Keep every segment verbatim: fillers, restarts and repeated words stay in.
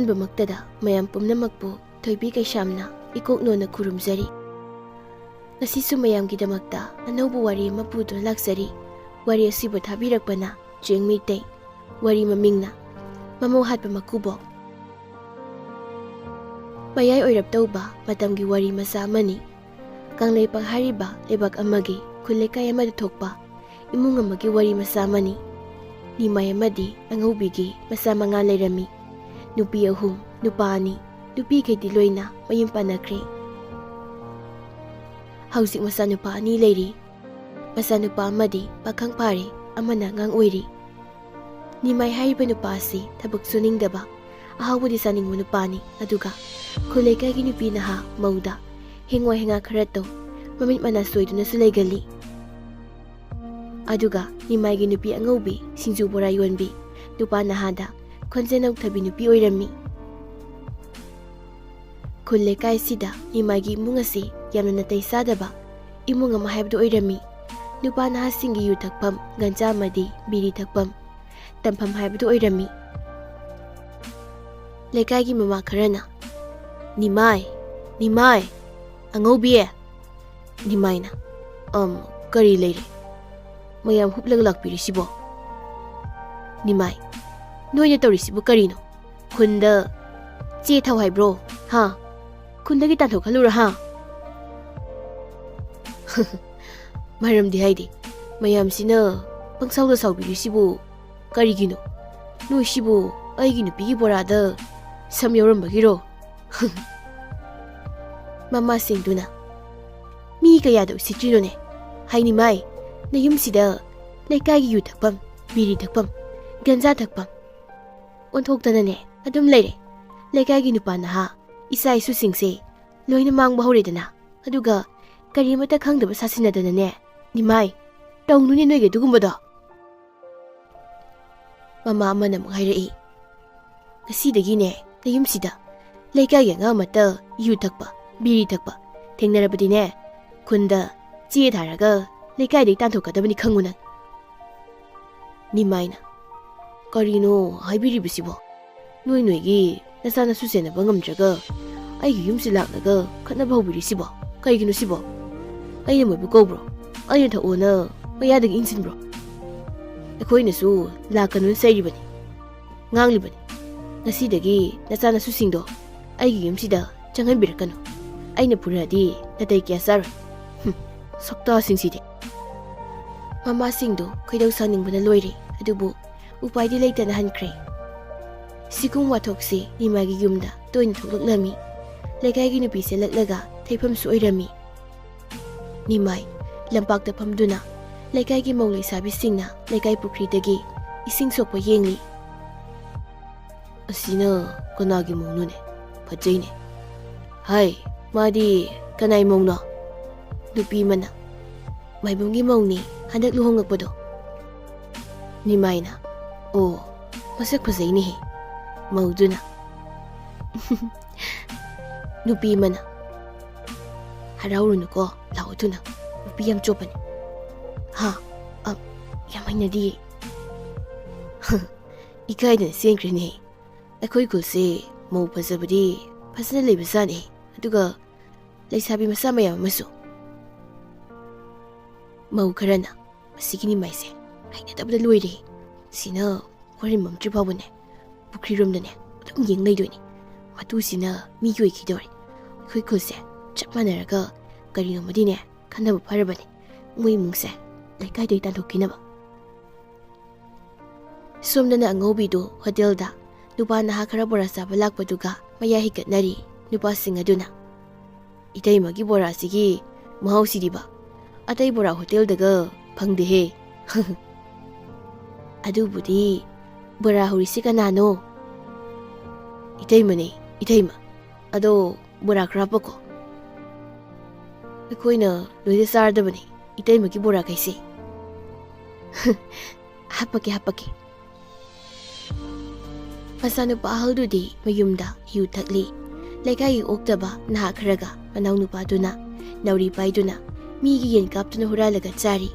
ꯑꯍꯥꯟꯕꯃꯛꯇꯗ ꯃꯌꯥꯝ ꯄꯨꯝꯅꯃꯛꯄꯨ ꯊꯣꯏꯕꯤ ꯀꯩꯁꯥꯝꯅ ꯏꯀꯣꯛ ꯅꯣꯟꯅ ꯈꯨꯔꯨꯝꯖꯔꯤ꯫ ꯉꯁꯤꯁꯨ ꯃꯌꯥꯝꯒꯤꯗꯃꯛꯇ ꯑꯅꯧꯕ ꯋꯥꯔꯤ ꯑꯃ ꯄꯨꯗꯨꯅ ꯂꯥꯛꯆꯔꯤ꯫ ꯋꯥꯔꯤ ꯑꯁꯤꯕꯨ ꯊꯥꯕꯤꯔꯛꯄꯅ ꯆꯦꯡ ꯃꯩꯇꯩ꯫ ꯋꯥꯔꯤ ꯃꯃꯤꯡꯅ ꯃꯃꯧ ꯍꯥꯠꯄ ꯃꯀꯨꯕꯣꯛ꯫ ꯃꯌꯥꯏ ꯑꯣꯏꯔꯞ ꯇꯧꯕ ꯃꯇꯝꯒꯤ ꯋꯥꯔꯤ ꯃꯆꯥ ꯑꯃꯅꯤ꯫ ꯀꯪꯂꯩꯄꯥꯛ ꯍꯥꯏꯔꯤꯕ ꯂꯩꯕꯥꯛ ꯑꯃꯒꯤ ꯈꯨꯜ ꯂꯩꯀꯥꯏ ꯑꯃꯗ ꯊꯣꯛꯄ ꯏꯃꯨꯡ ꯑꯃꯒꯤ ꯋꯥꯔꯤ ꯃꯆꯥ ꯑꯃꯅꯤ꯫ ꯅꯤꯃꯥꯏ ꯑꯃꯗꯤ ꯑꯉꯧꯕꯤꯒꯤ ꯃꯆꯥ ꯃꯉꯥ ꯂꯩꯔꯝꯃꯤ꯫ ꯅꯨꯄꯤ ꯑꯍꯨꯝ, ꯅꯨꯄꯥ ꯑꯅꯤ꯫ ꯅꯨꯄꯤꯈꯩꯗꯤ ꯂꯣꯏꯅ ꯃꯌꯨꯝ ꯄꯥꯟꯅꯈ꯭ꯔꯦ꯫ ꯍꯧꯖꯤꯛ ꯃꯆꯥꯅꯨꯄꯥ ꯑꯅꯤ ꯂꯩꯔꯤ꯫ ꯃꯆꯥꯅꯨꯄꯥ ꯑꯃꯗꯤ ꯄꯥꯈꯪ ꯐꯥꯔꯦ, ꯑꯃꯅ ꯑꯉꯥꯡ ꯑꯣꯏꯔꯤ꯫ ꯅꯤꯃꯥꯏ ꯍꯥꯏꯔꯤꯕ ꯅꯨꯄꯥ ꯑꯁꯤ ꯊꯕꯛ ꯁꯨꯅꯤꯡꯗꯕ, ꯑꯍꯥꯎꯕꯗꯤ ꯆꯥꯅꯤꯡꯕ ꯅꯨꯄꯥꯅꯤ꯫ ꯑꯗꯨꯒ ꯈꯨꯜ ꯂꯩꯀꯥꯏꯒꯤ ꯅꯨꯄꯤ ꯅꯍꯥ ꯃꯧꯗ ꯍꯦꯡꯋꯥ ꯍꯦꯡꯉꯥ ꯈꯔ ꯇꯧ, ꯃꯃꯤꯠ ꯃꯅꯥ ꯁꯣꯏꯗꯨꯅꯁꯨ ꯂꯩꯒꯜꯂꯤ꯫ ꯑꯗꯨꯒ ꯅꯤꯃꯥꯏꯒꯤ ꯅꯨꯄꯤ ꯑꯉꯧꯕꯤ ꯁꯤꯡꯖꯨ ꯕꯣꯔꯥ ꯌꯣꯟꯕꯤ ꯅꯨꯄꯥ ꯅꯍꯥꯗ ꯈꯣꯟꯖꯦꯜ ꯅꯧꯊꯕꯤ ꯅꯨꯄꯤ ꯑꯣꯏꯔꯝꯃꯤ꯫ ꯈꯨꯜ ꯂꯩꯀꯥꯏꯁꯤꯗ ꯅꯤꯃꯥꯏꯒꯤ ꯏꯃꯨꯡ ꯑꯁꯤ ꯌꯥꯝꯅ ꯅꯥꯇꯩ ꯆꯥꯗꯕ ꯏꯃꯨꯡ ꯑꯃ ꯍꯥꯏꯕꯗꯨ ꯑꯣꯏꯔꯝꯃꯤ꯫ ꯅꯨꯄꯥ ꯅꯍꯥꯁꯤꯡꯒꯤ ꯌꯨ ꯊꯛꯐꯝ, ꯒꯟꯖꯥ ꯑꯃꯗꯤ ꯕꯤꯔꯤ ꯊꯛꯐꯝ, ꯇꯝꯐꯝ ꯍꯥꯏꯕꯗꯨ ꯑꯣꯏꯔꯝꯃꯤ꯫ ꯂꯩꯀꯥꯏꯒꯤ ꯃꯃꯥ ꯈꯔꯅ, "ꯅꯤꯃꯥꯏ, ꯅꯤꯃꯥꯏ, ꯑꯉꯧꯕꯤ!" ꯅꯤꯃꯥꯏꯅ, "ꯑꯝ, ꯀꯔꯤ ꯂꯩꯔꯦ? ꯃꯌꯥꯝ ꯍꯨꯞꯂꯒ ꯂꯥꯛꯄꯤꯔꯤꯁꯤꯕꯣ?" ꯅꯤꯃꯥꯏ, "ꯅꯣꯏꯅ ꯇꯧꯔꯤꯁꯤꯕꯨ ꯀꯔꯤꯅꯣ? ꯈꯨꯟꯗ ꯆꯦ ꯊꯥꯎ ꯍꯥꯏꯕ꯭ꯔꯣ? ꯍꯥ? ꯈꯨꯟꯗꯒꯤ ꯇꯥꯟꯊꯣꯛꯍꯜꯂꯨꯔꯥ, ꯍꯥ?" "ꯃꯔꯝꯗꯤ ꯍꯥꯏꯗꯤ, ꯃꯌꯥꯝꯁꯤꯅ ꯄꯪꯁꯥꯎꯗ ꯁꯥꯎꯕꯤꯔꯤꯁꯤꯕꯨ ꯀꯔꯤꯒꯤꯅꯣ? ꯅꯣꯏꯁꯤꯕꯨ ꯑꯩꯒꯤ ꯅꯨꯄꯤꯒꯤ ꯕꯣꯔꯥꯗ ꯁꯝ ꯌꯥꯎꯔꯝꯕꯒꯤꯔꯣ?" ꯃꯃꯥꯁꯤꯡꯗꯨꯅ, "ꯃꯤ ꯀꯌꯥꯗ ꯎꯁꯤꯠꯇ꯭ꯔꯤꯅꯣꯅꯦ? ꯍꯥꯏꯅꯤꯃꯥꯏ, ꯅꯌꯨꯝꯁꯤꯗ ꯂꯩꯀꯥꯏꯒꯤ ꯌꯨ ꯊꯛꯐꯝ, ꯕꯤꯔꯤ ꯊꯛꯐꯝ, ꯒꯟꯖꯥ ꯊꯛꯐꯝ ꯑꯣꯟꯊꯣꯛꯇꯅꯅꯦ ꯑꯗꯨꯝ ꯂꯩꯔꯦ꯫ ꯂꯩꯀꯥꯏꯒꯤ ꯅꯨꯄꯥ ꯅꯍꯥ, ꯏꯆꯥ ꯏꯁꯨꯁꯤꯡꯁꯦ ꯂꯣꯏꯅ ꯃꯥꯡꯕ ꯍꯧꯔꯦꯗꯅ꯫ ꯑꯗꯨꯒ ꯀꯔꯤꯃꯠꯇ ꯈꯪꯗꯕ ꯁꯥꯁꯤꯟꯅꯗꯅꯅꯦ꯫ ꯅꯤꯃꯥꯏ, ꯇꯧꯅꯨꯅꯦ ꯅꯣꯏꯒꯤ ꯑꯗꯨꯒꯨꯝꯕꯗꯣ꯫ ꯃꯃꯥ ꯑꯃꯅ ꯑꯃꯨꯛ ꯍꯥꯏꯔꯛꯏ, "ꯉꯁꯤꯗꯒꯤꯅꯦ ꯅꯌꯨꯝꯁꯤꯗ ꯂꯩꯀꯥꯏꯒꯤ ꯑꯉꯥꯡ ꯑꯃꯠꯇ ꯌꯨ ꯊꯛꯄ, ꯕꯤꯔꯤ ꯊꯛꯄ ꯊꯦꯡꯅꯔꯕꯗꯤꯅꯦ, ꯈꯨꯟꯗ ꯆꯦ ꯊꯥꯔꯒ ꯂꯩꯀꯥꯏꯗꯒꯤ ꯇꯥꯟꯊꯣꯛꯀꯗꯕꯅꯤ, ꯈꯪꯉꯨ ꯅꯪ?" ꯅꯤꯃꯥꯏꯅ, "ꯀꯔꯤꯅꯣ ꯍꯥꯏꯕꯤꯔꯤꯕꯁꯤꯕꯣ? ꯅꯣꯏ ꯅꯣꯏꯒꯤ ꯅꯆꯥ ꯅꯁꯨ ꯁꯦꯟꯅꯕ ꯉꯝꯗ꯭ꯔꯒ ꯑꯩꯒꯤ ꯌꯨꯝꯁꯤ ꯂꯥꯛꯂꯒ ꯈꯠꯅꯕ ꯍꯧꯕꯤꯔꯤꯁꯤꯕꯣ? ꯀꯩꯒꯤꯅꯣ ꯁꯤꯕꯣ? ꯑꯩꯅ ꯃꯣꯏꯕꯨ ꯀꯧꯕ꯭ꯔꯣ? ꯑꯩꯅ ꯊꯛꯑꯣꯅ ꯃꯌꯥꯗꯒꯤ ꯏꯟꯁꯤꯟꯕ꯭ꯔꯣ? ꯑꯩꯈꯣꯏꯅꯁꯨ ꯂꯥꯛꯀꯅꯨꯅ ꯆꯩꯔꯤꯕꯅꯤ, ꯉꯥꯡꯂꯤꯕꯅꯤ꯫ ꯉꯁꯤꯗꯒꯤ ꯅꯆꯥ ꯅꯁꯨꯁꯤꯡꯗꯣ ꯑꯩꯒꯤ ꯌꯨꯝꯁꯤꯗ ꯆꯪꯍꯟꯕꯤꯔꯛꯀꯅꯨ꯫ ꯑꯩꯅ ꯐꯨꯔꯛꯑꯗꯤ ꯅꯥꯇꯩ ꯀꯌꯥ ꯆꯥꯔꯣꯏ꯫ ꯍꯨꯝ, ꯁꯛꯇꯥꯁꯤꯡꯁꯤꯗꯤ꯫ ꯃꯃꯥꯁꯤꯡꯗꯨ ꯈꯣꯏꯗꯧ ꯁꯥꯎꯅꯤꯡꯕꯅ ꯂꯣꯏꯔꯦ, ꯑꯗꯨꯕꯨ ꯎꯄꯥꯏꯗꯤ ꯂꯩꯇꯅ ꯍꯟꯈ꯭ꯔꯦ꯫ ꯁꯤꯒꯨꯝ ꯋꯥꯊꯣꯛꯁꯤ ꯅꯤꯃꯥꯏꯒꯤ ꯌꯨꯝꯗ ꯇꯣꯏꯅ ꯊꯣꯛꯂꯛꯂꯝꯃꯤ꯫ ꯂꯩꯀꯥꯏꯒꯤ ꯅꯨꯄꯤ ꯆꯦꯜꯂꯛꯂꯒ ꯊꯩꯐꯝꯁꯨ ꯑꯣꯏꯔꯝꯃꯤ꯫ ꯅꯤꯃꯥꯏ ꯂꯝꯄꯥꯛꯇ ꯐꯝꯗꯨꯅ ꯂꯩꯀꯥꯏꯒꯤ ꯃꯧ ꯂꯩꯁꯥꯕꯤꯁꯤꯡꯅ ꯂꯩꯀꯥꯏ ꯄꯨꯈ꯭ꯔꯤꯗꯒꯤ ꯏꯁꯤꯡ ꯁꯣꯛꯄ ꯌꯦꯡꯂꯤ꯫ "ꯑꯁꯤꯅ ꯀꯅꯥꯒꯤ ꯃꯧꯅꯣꯅꯦ? ꯐꯖꯩꯅꯦ꯫ ꯍꯥꯏ, ꯃꯥꯗꯤ ꯀꯅꯥꯏ ꯃꯧꯅꯣ?" ꯅꯨꯄꯤ ꯑꯃꯅ, "ꯃꯥꯏꯕꯝꯒꯤ ꯃꯧꯅꯤ, ꯍꯟꯗꯛ ꯂꯨꯍꯣꯡꯉꯛꯄꯗꯣ꯫" ꯅꯤꯃꯥꯏꯅ, "ꯑꯣ, ꯃꯁꯛ ꯐꯖꯩꯅꯦꯍꯦ ꯃꯧꯗꯨꯅ꯫" ꯅꯨꯄꯤ ꯑꯃꯅ, "ꯍꯔꯥꯎꯔꯨꯅꯨꯀꯣ, ꯂꯥꯛꯑꯣ ꯊꯨꯅ, ꯅꯨꯄꯤ ꯌꯥꯝ ꯆꯣꯞꯄꯅꯤ꯫" "ꯍꯥ? ꯑ, ꯌꯥꯝ ꯍꯩꯅꯗꯤꯌꯦ꯫" ꯏꯀꯥꯏꯗꯅ ꯆꯦꯟꯈ꯭ꯔꯦꯅꯦ꯫ ꯑꯩꯈꯣꯏ ꯈꯨꯜꯁꯦ ꯃꯧ ꯐꯖꯕꯗꯤ ꯐꯖꯅ ꯂꯩꯕꯖꯥꯠꯅꯤ, ꯑꯗꯨꯒ ꯂꯩꯁꯥꯕꯤ ꯃꯆꯥ ꯃꯌꯥꯝ ꯑꯃꯁꯨ꯫ ꯃꯧ ꯈꯔꯅ, "ꯃꯁꯤꯒꯤ ꯅꯤꯃꯥꯏꯁꯦ ꯍꯩꯅꯗꯕꯗ ꯂꯣꯏꯔꯦ꯫ ꯁꯤꯅ ꯍꯣꯔꯦꯟ ꯃꯝꯗ꯭ꯔꯤ ꯐꯥꯎꯕꯅꯦ ꯄꯨꯈ꯭ꯔꯤꯔꯣꯝꯗꯅꯦ ꯑꯗꯨꯝ ꯌꯦꯡ ꯂꯩꯗꯣꯏꯅꯦ꯫ ꯃꯇꯨꯁꯤꯅ ꯃꯤꯒꯤ ꯑꯣꯏꯈꯤꯗꯧꯔꯦ꯫ ꯑꯩꯈꯣꯏ ꯈꯨꯜꯁꯦ ꯆꯞ ꯃꯥꯟꯅꯔꯒ ꯀꯔꯤꯅꯣꯃꯗꯤꯅꯦ ꯈꯟꯅꯕ ꯐꯔꯕꯅꯦ꯫ ꯃꯣꯏ ꯏꯃꯨꯡꯁꯦ ꯂꯩꯀꯥꯏꯗꯒꯤ ꯇꯥꯟꯊꯣꯛꯈꯤꯅꯕ꯫" ꯁꯣꯝꯗꯅ ꯑꯉꯧꯕꯤꯗꯨ ꯍꯣꯇꯦꯜꯗ ꯅꯨꯄꯥ ꯅꯍꯥ ꯈꯔ ꯕꯣꯔꯥ ꯆꯥꯕ ꯂꯥꯛꯄꯗꯨꯒ ꯃꯌꯥ ꯍꯤꯒꯠꯅꯔꯤ꯫ ꯅꯨꯄꯥꯁꯤꯡ ꯑꯗꯨꯅ, "ꯏꯇꯩꯃꯒꯤ ꯕꯣꯔꯥꯁꯤꯒꯤ ꯃꯍꯥꯎꯁꯤꯗꯤꯕ ꯑꯇꯩ ꯕꯣꯔꯥ ꯍꯣꯇꯦꯜꯗꯒ ꯐꯪꯗꯦꯍꯦ꯫" "ꯑꯗꯨꯕꯨꯗꯤ ꯕꯣꯔꯥ ꯍꯧꯔꯤꯁꯤ ꯀꯅꯥꯅꯣ?" "ꯏꯇꯩꯃꯅꯦ, ꯏꯇꯩꯃ꯫ ꯑꯗꯣ ꯕꯣꯔꯥ ꯈꯔ ꯍꯥꯞꯄꯛꯈꯣ꯫" "ꯑꯩꯈꯣꯏꯅ ꯂꯣꯏꯅ ꯆꯥꯔꯗꯕꯅꯦ ꯏꯇꯩꯃꯒꯤ ꯕꯣꯔꯥꯈꯩꯁꯦ꯫" "ꯍꯥꯞꯄꯛꯀꯦ, ꯍꯥꯞꯄꯛꯀꯦ꯫" ꯃꯆꯥꯅꯨꯄꯥ ꯑꯍꯜꯗꯨꯗꯤ ꯃꯌꯨꯝꯗ ꯌꯨ ꯊꯛꯂꯤ꯫ ꯂꯩꯀꯥꯏꯒꯤ ꯑꯣꯛꯇꯕ ꯅꯍꯥ ꯈꯔꯒ ꯃꯅꯥꯎꯅꯨꯄꯥꯗꯨꯅ ꯅꯥꯎꯔꯤ ꯄꯥꯏꯗꯨꯅ ꯃꯤꯒꯤ ꯌꯦꯟ ꯀꯥꯞꯇꯨꯅ ꯍꯨꯔꯥꯜꯂꯒ ꯆꯥꯔꯤ꯫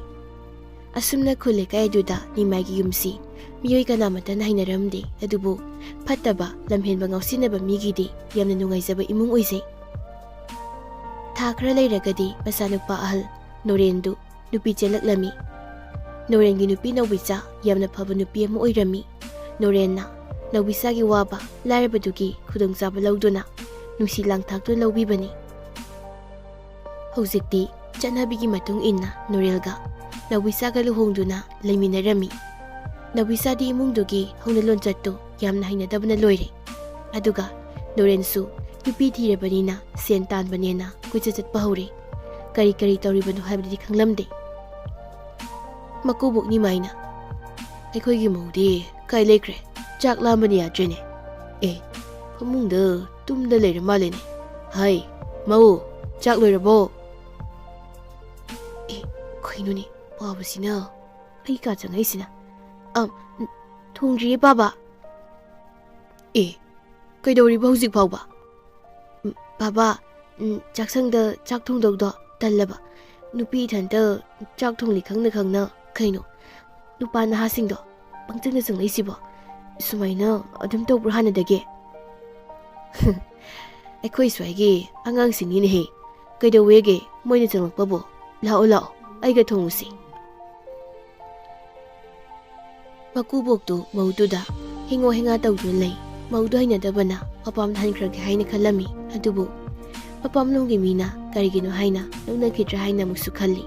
ꯑꯁꯨꯝꯅ ꯈꯨꯜ ꯂꯩꯀꯥꯏ ꯑꯗꯨꯗ ꯅꯤꯃꯥꯏꯒꯤ ꯌꯨꯝꯁꯤ ꯃꯤꯑꯣꯏ ꯀꯅꯥꯃꯠꯇꯅ ꯍꯩꯅꯔꯝꯗꯦ, ꯑꯗꯨꯕꯨ ꯐꯠꯇꯕ, ꯂꯝꯍꯦꯟꯕ, ꯉꯥꯎꯁꯤꯟꯅꯕ ꯃꯤꯒꯤꯗꯤ ꯌꯥꯝꯅ ꯅꯨꯡꯉꯥꯏꯖꯕ ꯏꯃꯨꯡ ꯑꯣꯏꯖꯩ꯫ ꯊꯥ ꯈꯔ ꯂꯩꯔꯒꯗꯤ ꯃꯆꯥꯅꯨꯄꯥ ꯑꯍꯜ ꯅꯣꯔꯦꯟꯗꯨ ꯅꯨꯄꯤ ꯆꯦꯜꯂꯛꯂꯝꯃꯤ꯫ ꯅꯣꯔꯦꯟꯒꯤ ꯅꯨꯄꯤ ꯅꯧꯕꯤꯆꯥ ꯌꯥꯝꯅ ꯐꯕ ꯅꯨꯄꯤ ꯑꯃ ꯑꯣꯏꯔꯝꯃꯤ꯫ ꯅꯣꯔꯦꯟꯅ ꯅꯧꯕꯤꯆꯥꯒꯤ ꯋꯥꯕ ꯂꯥꯏꯔꯕꯗꯨꯒꯤ ꯈꯨꯗꯣꯡꯆꯥꯕ ꯂꯧꯗꯨꯅ ꯅꯨꯡꯁꯤ ꯂꯥꯡꯊꯥꯛꯇꯨꯅ ꯂꯧꯕꯤꯕꯅꯤ꯫ ꯍꯧꯖꯤꯛꯇꯤ ꯆꯠꯅꯕꯤꯒꯤ ꯃꯇꯨꯡ ꯏꯟꯅ ꯅꯣꯔꯦꯜꯒ ꯅꯧꯕꯤꯆꯥꯒ ꯂꯨꯍꯣꯡꯗꯨꯅ ꯂꯩꯃꯤꯟꯅꯔꯝꯃꯤ꯫ ꯅꯧꯕꯤꯆꯥꯗꯤ ꯏꯃꯨꯡꯗꯨꯒꯤ ꯍꯧꯅ ꯂꯣꯟꯆꯠꯇꯨ ꯌꯥꯝꯅ ꯍꯩꯅꯗꯕꯅ ꯂꯣꯏꯔꯦ꯫ ꯑꯗꯨꯒ ꯅꯣꯔꯦꯟꯁꯨ ꯅꯨꯄꯤ ꯊꯤꯔꯕꯅꯤꯅ ꯁꯦꯟ ꯇꯥꯟꯕꯅꯦꯅ ꯀꯣꯏꯆꯠ ꯆꯠꯄ ꯍꯧꯔꯦ꯫ ꯀꯔꯤ ꯀꯔꯤ ꯇꯧꯔꯤꯕꯅꯣ ꯍꯥꯏꯕꯗꯨꯗꯤ ꯈꯪꯂꯝꯗꯦ꯫ ꯃꯀꯨꯕꯣꯛ ꯅꯤꯃꯥꯏꯅ, "ꯑꯩꯈꯣꯏꯒꯤ ꯃꯧꯗꯤ ꯀꯥꯏ ꯂꯩꯈ꯭ꯔꯦ? ꯆꯥꯛ ꯂꯥꯝꯕꯅ ꯌꯥꯗ꯭ꯔꯦꯅꯦ꯫ ꯑꯦ, ꯐꯃꯨꯡꯗ ꯇꯨꯝꯗ ꯂꯩꯔ ꯃꯥꯜꯂꯦꯅꯦ꯫ ꯍꯥꯏ, ꯃꯧ, ꯆꯥꯛ ꯂꯣꯏꯔꯕꯣ?" ꯑꯦ, ꯀꯩꯅꯣꯅꯦ, ꯄꯥꯕꯁꯤꯅ ꯑꯩ ꯀꯥ ꯆꯪꯉꯛꯏꯁꯤꯅ꯫ "ꯑ, ꯊꯣꯡꯗ꯭ꯔꯤꯌꯦ ꯄꯥꯕ꯫" "ꯑꯦ, ꯀꯩꯗꯧꯔꯤꯕ ꯍꯧꯖꯤꯛ ꯐꯥꯎꯕ?" "ꯎꯝ, ꯄꯥꯕ, ꯎꯝ, ꯆꯥꯛꯁꯪꯗ ꯆꯥꯛ ꯊꯣꯡꯗꯧꯗꯣ ꯇꯜꯂꯕ꯫ ꯅꯨꯄꯤ ꯏꯊꯟꯇ ꯆꯥꯛ ꯊꯣꯡꯂꯤ ꯈꯪꯅ ꯈꯪꯅ꯫ ꯀꯩꯅꯣ, ꯅꯨꯄꯥ ꯅꯍꯥꯁꯤꯡꯗꯣ ꯄꯪꯆꯪꯗ ꯆꯪꯂꯛꯏꯁꯤꯕꯣ? ꯁꯨꯃꯥꯏꯅ ꯑꯗꯨꯝ ꯇꯧꯕ꯭ꯔꯣ ꯍꯥꯟꯅꯗꯒꯤ?" "ꯑꯩꯈꯣꯏ ꯁ꯭ꯋꯥꯏꯒꯤ ꯑꯉꯥꯡꯁꯤꯡꯅꯤꯅꯦꯍꯦ꯫ ꯀꯩꯗꯧꯋꯦꯒꯦ ꯃꯣꯏꯅ ꯆꯪꯂꯛꯄꯕꯨ? ꯂꯥꯛꯑꯣ, ꯂꯥꯛꯑꯣ, ꯑꯩꯒ ꯊꯣꯡꯉꯨꯁꯤ꯫" ꯃꯀꯨꯕꯣꯛꯇꯨ ꯃꯧꯗꯨꯗ ꯍꯤꯡꯉꯣ ꯍꯤꯡꯉꯥ ꯇꯧꯗꯨꯅ ꯂꯩ꯫ ꯃꯧꯗꯨ ꯍꯩꯅꯗꯕꯅ ꯃꯄꯥꯝꯗ ꯍꯟꯈ꯭ꯔꯒꯦ ꯍꯥꯏꯅ ꯈꯜꯂꯝꯃꯤ꯫ ꯑꯗꯨꯕꯨ ꯃꯄꯥꯝꯂꯣꯝꯒꯤ ꯃꯤꯅ ꯀꯔꯤꯒꯤꯅꯣ ꯍꯥꯏꯅ ꯂꯧꯅꯈꯤꯗ꯭ꯔꯥ ꯍꯥꯏꯅ ꯑꯃꯨꯛꯁꯨ ꯈꯜꯂꯤ꯫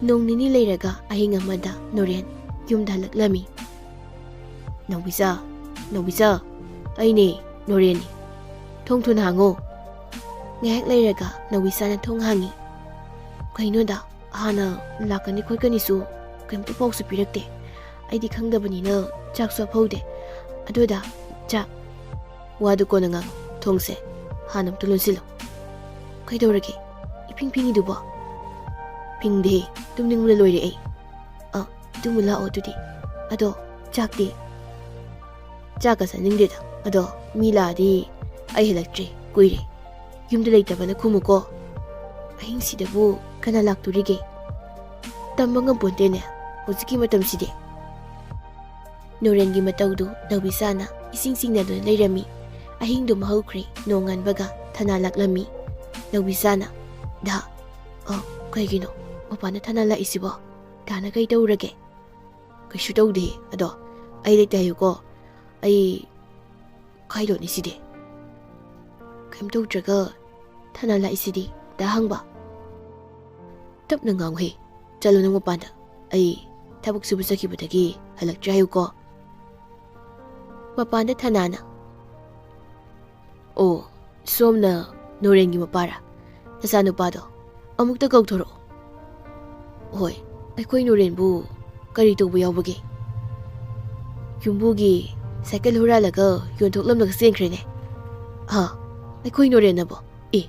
ꯅꯣꯡ ꯅꯤꯅꯤ ꯂꯩꯔꯒ ꯑꯍꯤꯡ ꯑꯃꯗ ꯅꯣꯔꯦꯟ ꯌꯨꯝꯗ ꯍꯜꯂꯛꯂꯝꯃꯤ꯫ "ꯅꯧꯕꯤꯆꯥ, ꯅꯧꯕꯤꯆꯥ, ꯑꯩꯅꯦ, ꯅꯣꯔꯦꯟꯅꯤ꯫ ꯊꯣꯡ ꯊꯨꯅ ꯍꯥꯡꯉꯣ꯫" ꯉꯥꯏꯍꯥꯛ ꯂꯩꯔꯒ ꯅꯧꯕꯤꯆꯥꯅ ꯊꯣꯡ ꯍꯥꯡꯉꯤ꯫ "ꯀꯩꯅꯣꯗ, ꯍꯥꯟꯅ ꯂꯥꯛꯀꯅꯤ ꯈꯣꯠꯀꯅꯤꯁꯨ ꯀꯩꯝꯇ ꯄꯥꯎꯁꯨ ꯄꯤꯔꯛꯇꯦ꯫ ꯑꯩꯗꯤ ꯈꯪꯗꯕꯅꯤꯅ ꯆꯥꯛꯁꯨ ꯍꯥꯞꯍꯧꯗꯦ꯫ ꯑꯗꯨꯗ ꯆꯥꯛ..." "ꯋꯥꯗꯨ ꯀꯣꯟꯅ ꯉꯥꯡꯉꯨ꯫ ꯊꯣꯡꯁꯦ ꯍꯥꯟꯅ ꯑꯝꯇ ꯂꯣꯟꯁꯤꯜꯂꯨ꯫" "ꯀꯩꯗꯧꯔꯒꯦ? ꯏꯐꯤꯡ ꯐꯤꯡꯉꯤꯗꯨꯕꯣ?" "ꯐꯤꯡꯗꯦ, ꯇꯨꯝꯅꯤꯡꯕꯅ ꯂꯣꯏꯔꯦ ꯑꯩ꯫" "ꯑ, ꯇꯨꯝꯃꯨ ꯂꯥꯛꯑꯣ ꯑꯗꯨꯗꯤ꯫ ꯑꯗꯣ ꯆꯥꯛꯇꯤ?" "ꯆꯥꯛꯀ ꯆꯥꯅꯤꯡꯗꯦꯗ꯫ ꯑꯗꯣ ꯃꯤ ꯂꯥꯛꯑꯗꯤ ꯑꯩ ꯍꯜꯂꯛꯇ꯭ꯔꯤ ꯀꯨꯏꯔꯦ꯫ ꯌꯨꯝꯗ ꯂꯩꯇꯕꯅ ꯈꯨꯝꯃꯨꯀꯣ꯫" "ꯑꯍꯤꯡꯁꯤꯗꯕꯨ ꯀꯅꯥ ꯂꯥꯛꯇꯣꯔꯤꯒꯦ? ꯇꯝꯕ ꯉꯝꯄꯣꯟꯇꯦꯅꯦ ꯍꯧꯖꯤꯛꯀꯤ ꯃꯇꯝꯁꯤꯗꯤ꯫" ꯅꯣꯔꯦꯟꯒꯤ ꯃꯇꯧꯗꯨ ꯅꯧꯕꯤꯁꯥꯅ ꯏꯁꯤꯡ ꯆꯤꯡꯅꯗꯨꯅ ꯂꯩꯔꯝꯃꯤ꯫ ꯑꯍꯤꯡꯗꯨ ꯃꯍꯧꯈ꯭ꯔꯦ, ꯅꯣꯡ ꯉꯥꯟꯕꯒ ꯊꯅꯥ ꯂꯥꯛꯂꯝꯃꯤ꯫ ꯅꯧꯕꯤꯁꯥꯅ, "ꯗꯥ, ꯑ, ꯀꯩꯒꯤꯅꯣ ꯃꯄꯥꯟꯗ ꯊꯅꯥ ꯂꯥꯛꯏꯁꯤꯕꯣ? ꯗꯥꯅ ꯀꯩ ꯇꯧꯔꯒꯦ?" "ꯀꯩꯁꯨ ꯇꯧꯗꯦ, ꯑꯗꯣ ꯑꯩ ꯂꯩꯇꯦ ꯍꯥꯏꯌꯨꯀꯣ, ꯑꯩ ꯈꯥꯏꯗꯣꯛꯅꯤ ꯁꯤꯗꯤ꯫" "ꯀꯩꯝ ꯇꯧꯗ꯭ꯔꯒ ꯊꯅꯥ ꯂꯥꯛꯏꯁꯤꯗꯤ?" ꯗꯥ ꯍꯪꯕ꯫ "ꯇꯞꯅ ꯉꯥꯡꯉꯨꯍꯦ, ꯆꯠꯂꯣ ꯅꯪ ꯃꯄꯥꯟꯗ, ꯑꯩ ꯊꯕꯛ ꯁꯨꯕ ꯆꯠꯈꯤꯕꯗꯒꯤ ꯍꯜꯂꯛꯇ꯭ꯔꯤ ꯍꯥꯏꯌꯨꯀꯣ꯫" ꯃꯄꯥꯟꯗ ꯊꯅꯥꯅ, "ꯑꯣ, ꯁꯣꯝꯅ ꯅꯣꯔꯦꯟꯒꯤ ꯃꯄꯥꯔꯥ? ꯅꯆꯥꯅꯨꯄꯥꯗꯣ ꯑꯃꯨꯛꯇ ꯀꯧꯊꯣꯔꯛꯑꯣ꯫" "ꯍꯣꯏ, ꯑꯩꯈꯣꯏ ꯅꯣꯔꯦꯟꯕꯨ ꯀꯔꯤ ꯇꯧꯕ ꯌꯥꯎꯕꯒꯦ? ꯌꯨꯝꯕꯨꯒꯤ ꯁꯥꯏꯀꯜ ꯍꯨꯔꯥꯜꯂꯒ ꯌꯣꯟꯊꯣꯛꯂꯝꯂꯒ ꯆꯦꯟꯈ꯭ꯔꯦꯅꯦ꯫" "ꯍꯥ? ꯑꯩꯈꯣꯏ ꯅꯣꯔꯦꯟꯅꯕꯣ? ꯑꯦ,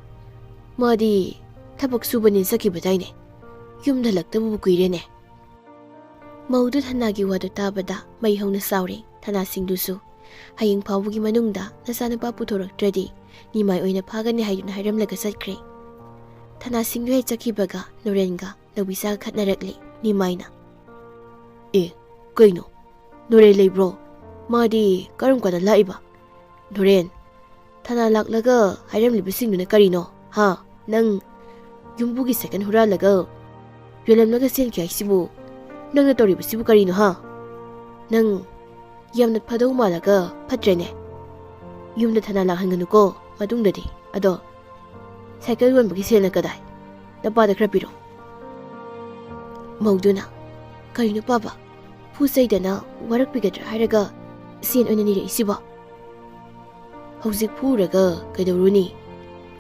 ꯃꯥꯗꯤ ꯊꯕꯛ ꯁꯨꯕꯅꯤ ꯆꯠꯈꯤꯕꯗꯥꯏꯅꯦ꯫ ꯌꯨꯝꯗ ꯍꯜꯂꯛꯇꯕꯕꯨ ꯀꯨꯏꯔꯦꯅꯦ꯫" ꯃꯧꯗꯨ ꯊꯅꯥꯒꯤ ꯋꯥꯗꯨ ꯇꯥꯕꯗ ꯃꯩ ꯍꯧꯅ ꯁꯥꯎꯔꯦ꯫ ꯊꯅꯥꯁꯤꯡꯗꯨꯁꯨ ꯍꯌꯦꯡ ꯐꯥꯎꯕꯒꯤ ꯃꯅꯨꯡꯗ ꯅꯆꯥꯅꯨꯄꯥ ꯄꯨꯊꯣꯔꯛꯇ꯭ꯔꯗꯤ ꯅꯤꯃꯥꯏ ꯑꯣꯏꯅ ꯐꯥꯒꯅꯤ ꯍꯥꯏꯗꯨꯅ ꯍꯥꯏꯔꯝꯂꯒ ꯆꯠꯈ꯭ꯔꯦ꯫ ꯊꯅꯥꯁꯤꯡꯗꯨ ꯍꯦꯛ ꯆꯠꯈꯤꯕꯒ ꯅꯣꯔꯦꯟꯒ ꯅꯧꯕꯤꯁꯥꯒ ꯈꯠꯅꯔꯛꯂꯦ꯫ ꯅꯤꯃꯥꯏꯅ, "ꯑꯦ, ꯀꯩꯅꯣ? ꯅꯣꯔꯦꯟ ꯂꯩꯕ꯭ꯔꯣ? ꯃꯥꯗꯤ ꯀꯔꯝ ꯀꯥꯟꯗ ꯂꯥꯛꯏꯕ? ꯅꯣꯔꯦꯟ, ꯊꯅꯥ ꯂꯥꯛꯂꯒ ꯍꯥꯏꯔꯝꯂꯤꯕꯁꯤꯡꯗꯨꯅ ꯀꯔꯤꯅꯣ? ꯍꯥ? ꯅꯪ ꯌꯨꯝꯕꯨꯒꯤ ꯁꯥꯏꯀꯜ ꯍꯨꯔꯥꯜꯂꯒ ꯌꯣꯜꯂꯝꯂꯒ ꯆꯦꯟꯈꯤ ꯍꯥꯏꯁꯤꯕꯨ ꯅꯪꯅ ꯇꯧꯔꯤꯕꯁꯤꯕꯨ ꯀꯔꯤꯅꯣ, ꯍꯥ? ꯅꯪ ꯌꯥꯝꯅ ꯐꯗꯧ ꯃꯥꯜꯂꯒ ꯐꯠꯇ꯭ꯔꯦꯅꯦ꯫ ꯌꯨꯝꯗ ꯊꯅꯥ ꯂꯥꯛꯍꯟꯒꯅꯨꯀꯣ ꯃꯇꯨꯡꯗꯗꯤ꯫ ꯑꯗꯣ ꯁꯥꯏꯀꯜ ꯌꯣꯟꯕꯒꯤ ꯁꯦꯜꯅ ꯀꯗꯥꯏ? ꯅꯄꯥꯗ ꯈꯔ ꯄꯤꯔꯣ꯫" ꯃꯧꯗꯨꯅ, "ꯀꯔꯤꯅꯣ ꯄꯥꯕ? ꯐꯨ ꯆꯩꯗꯅ ꯋꯥꯔꯛꯄꯤꯒꯗ꯭ꯔꯥ ꯍꯥꯏꯔꯒ ꯁꯦꯟ ꯑꯣꯏꯅ ꯅꯤꯔꯛꯏꯁꯤꯕꯣ? ꯍꯧꯖꯤꯛ ꯐꯨꯔꯒ ꯀꯩꯗꯧꯔꯨꯅꯤ?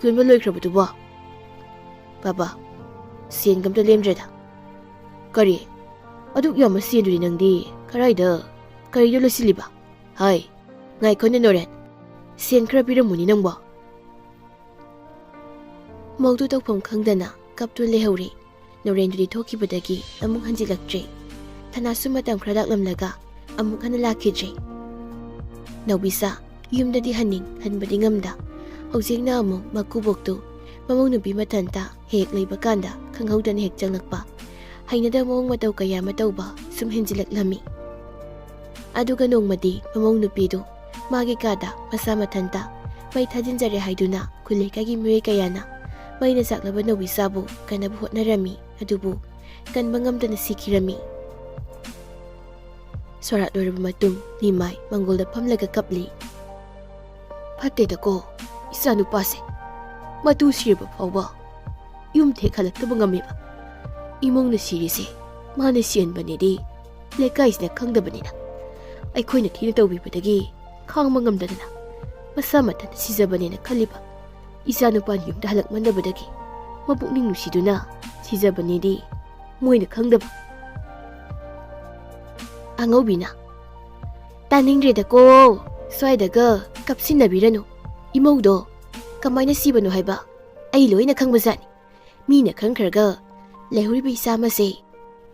ꯌꯣꯟꯕ ꯂꯣꯏꯈ꯭ꯔꯕꯗꯨꯕꯣ?" "ꯄꯥꯕ, ꯁꯦꯟꯒ ꯑꯝꯇ ꯂꯦꯝꯗ꯭ꯔꯦꯗ꯫" "ꯀꯔꯤ? ꯑꯗꯨꯛ ꯌꯥꯝꯕ ꯁꯦꯟꯗꯨꯗꯤ ꯅꯪꯗꯤ ꯀꯔꯥꯏꯗ, ꯀꯔꯤꯗ ꯂꯣꯏꯁꯤꯜꯂꯤꯕ? ꯍꯥꯏ, ꯉꯥꯏꯈꯣꯅꯦ ꯅꯣꯔꯦꯟ, ꯁꯦꯟ ꯈꯔ ꯄꯤꯔꯝꯃꯨꯅꯦ ꯅꯪꯕꯣ꯫" ꯃꯧꯗꯨ ꯇꯧꯐꯝ ꯈꯪꯗꯅ ꯀꯞꯇꯨꯅ ꯂꯩꯍꯧꯔꯦ꯫ ꯅꯣꯔꯦꯟꯗꯨꯗꯤ ꯊꯣꯛꯈꯤꯕꯗꯒꯤ ꯑꯃꯨꯛ ꯍꯟꯖꯤꯜꯂꯛꯇ꯭ꯔꯦ꯫ ꯊꯅꯥꯁꯨ ꯃꯇꯝ ꯈꯔ ꯂꯥꯛꯂꯝꯂꯒ ꯑꯃꯨꯛ ꯍꯟꯅ ꯂꯥꯛꯈꯤꯗ꯭ꯔꯦ꯫ ꯅꯧꯕꯤꯁꯥ ꯌꯨꯝꯗꯗꯤ ꯍꯟꯅꯤꯡ ꯍꯟꯕꯗꯤ ꯉꯝꯗ, ꯍꯧꯖꯤꯛꯅ ꯑꯃꯨꯛ ꯃꯀꯨꯕꯣꯛꯇꯨ ꯃꯃꯧ ꯅꯨꯄꯤ ꯃꯊꯟꯇ ꯍꯦꯛ ꯂꯩꯕ ꯀꯥꯟꯗ ꯈꯪꯍꯧꯗꯅ ꯍꯦꯛ ꯆꯪꯂꯛꯄ, ꯍꯩꯅꯗꯕ ꯃꯑꯣꯡ ꯃꯇꯧ ꯀꯌꯥ ꯑꯃ ꯇꯧꯕ ꯁꯨꯝ ꯍꯦꯟꯖꯤꯜꯂꯛꯂꯝꯃꯤ꯫ ꯑꯗꯨꯒ ꯅꯣꯡꯃꯗꯤ ꯃꯃꯧ ꯅꯨꯄꯤꯗꯨ ꯃꯥꯒꯤ ꯀꯥꯗ ꯃꯁꯥ ꯃꯊꯟꯇ ꯃꯩ ꯊꯥꯖꯤꯟꯖꯔꯦ ꯍꯥꯏꯗꯨꯅ ꯈꯨꯜ ꯂꯩꯀꯥꯏꯒꯤ ꯃꯤꯑꯣꯏ ꯀꯌꯥꯅ ꯃꯩꯅ ꯆꯥꯛꯂꯕ ꯅꯧꯕꯤꯁꯥꯕꯨ ꯀꯟꯅꯕ ꯍꯣꯠꯅꯔꯝꯃꯤ꯫ ꯑꯗꯨꯕꯨ ꯀꯟꯕ ꯉꯝꯗꯅ ꯁꯤꯈꯤꯔꯝꯃꯤ꯫ ꯁꯣꯔꯥꯠ ꯂꯣꯏꯔꯕ ꯃꯇꯨꯡ ꯅꯤꯃꯥꯏ ꯃꯪꯒꯣꯜꯗ ꯐꯝꯂꯒ ꯀꯞꯂꯤ꯫ "ꯐꯠꯇꯦꯗꯀꯣ, ꯏꯆꯥꯅꯨꯄꯥꯁꯦ꯫ ꯃꯇꯨ ꯁꯤꯔꯕ ꯐꯥꯎꯕ ꯌꯨꯝ ꯊꯦꯛ ꯍꯜꯂꯛꯇꯕ ꯉꯝꯃꯤꯕ꯫ ꯏꯃꯧꯅ ꯁꯤꯔꯤꯁꯦ ꯃꯥꯅ ꯁꯤꯍꯟꯕꯅꯦꯗꯤ ꯂꯩꯀꯥꯏꯁꯤꯅ ꯈꯪꯗꯕꯅꯤꯅ, ꯑꯩꯈꯣꯏꯅ ꯊꯤꯅ ꯇꯧꯕꯤꯕꯗꯒꯤ ꯈꯥꯡꯕ ꯉꯝꯗꯗꯅ ꯃꯁꯥ ꯃꯊꯟꯇ ꯁꯤꯖꯕꯅꯦꯅ ꯈꯜꯂꯤꯕ꯫ ꯏꯆꯥꯅꯨꯄꯥꯅ ꯌꯨꯝꯗ ꯍꯜꯂꯛꯃꯟꯗꯕꯗꯒꯤ ꯃꯄꯨꯛꯅꯤꯡ ꯅꯨꯡꯁꯤꯗꯨꯅ ꯁꯤꯖꯕꯅꯦꯗꯤ ꯃꯣꯏꯅ ꯈꯪꯗꯕ꯫" ꯑꯉꯧꯕꯤꯅ, "ꯇꯥꯅꯤꯡꯗ꯭ꯔꯦꯗꯀꯣ, ꯁ꯭ꯋꯥꯏꯗꯒ ꯀꯞꯁꯤꯟꯅꯕꯤꯔꯅꯨ꯫ ꯏꯃꯧꯗꯣ ꯀꯃꯥꯏꯅ ꯁꯤꯕꯅꯣ ꯍꯥꯏꯕ ꯑꯩ ꯂꯣꯏꯅ ꯈꯪꯕꯖꯥꯠꯅꯤ꯫ ꯃꯤꯅ ꯈꯪꯈ꯭ꯔꯒ ꯂꯩꯍꯧꯔꯤꯕ ꯏꯆꯥ ꯑꯃꯁꯦ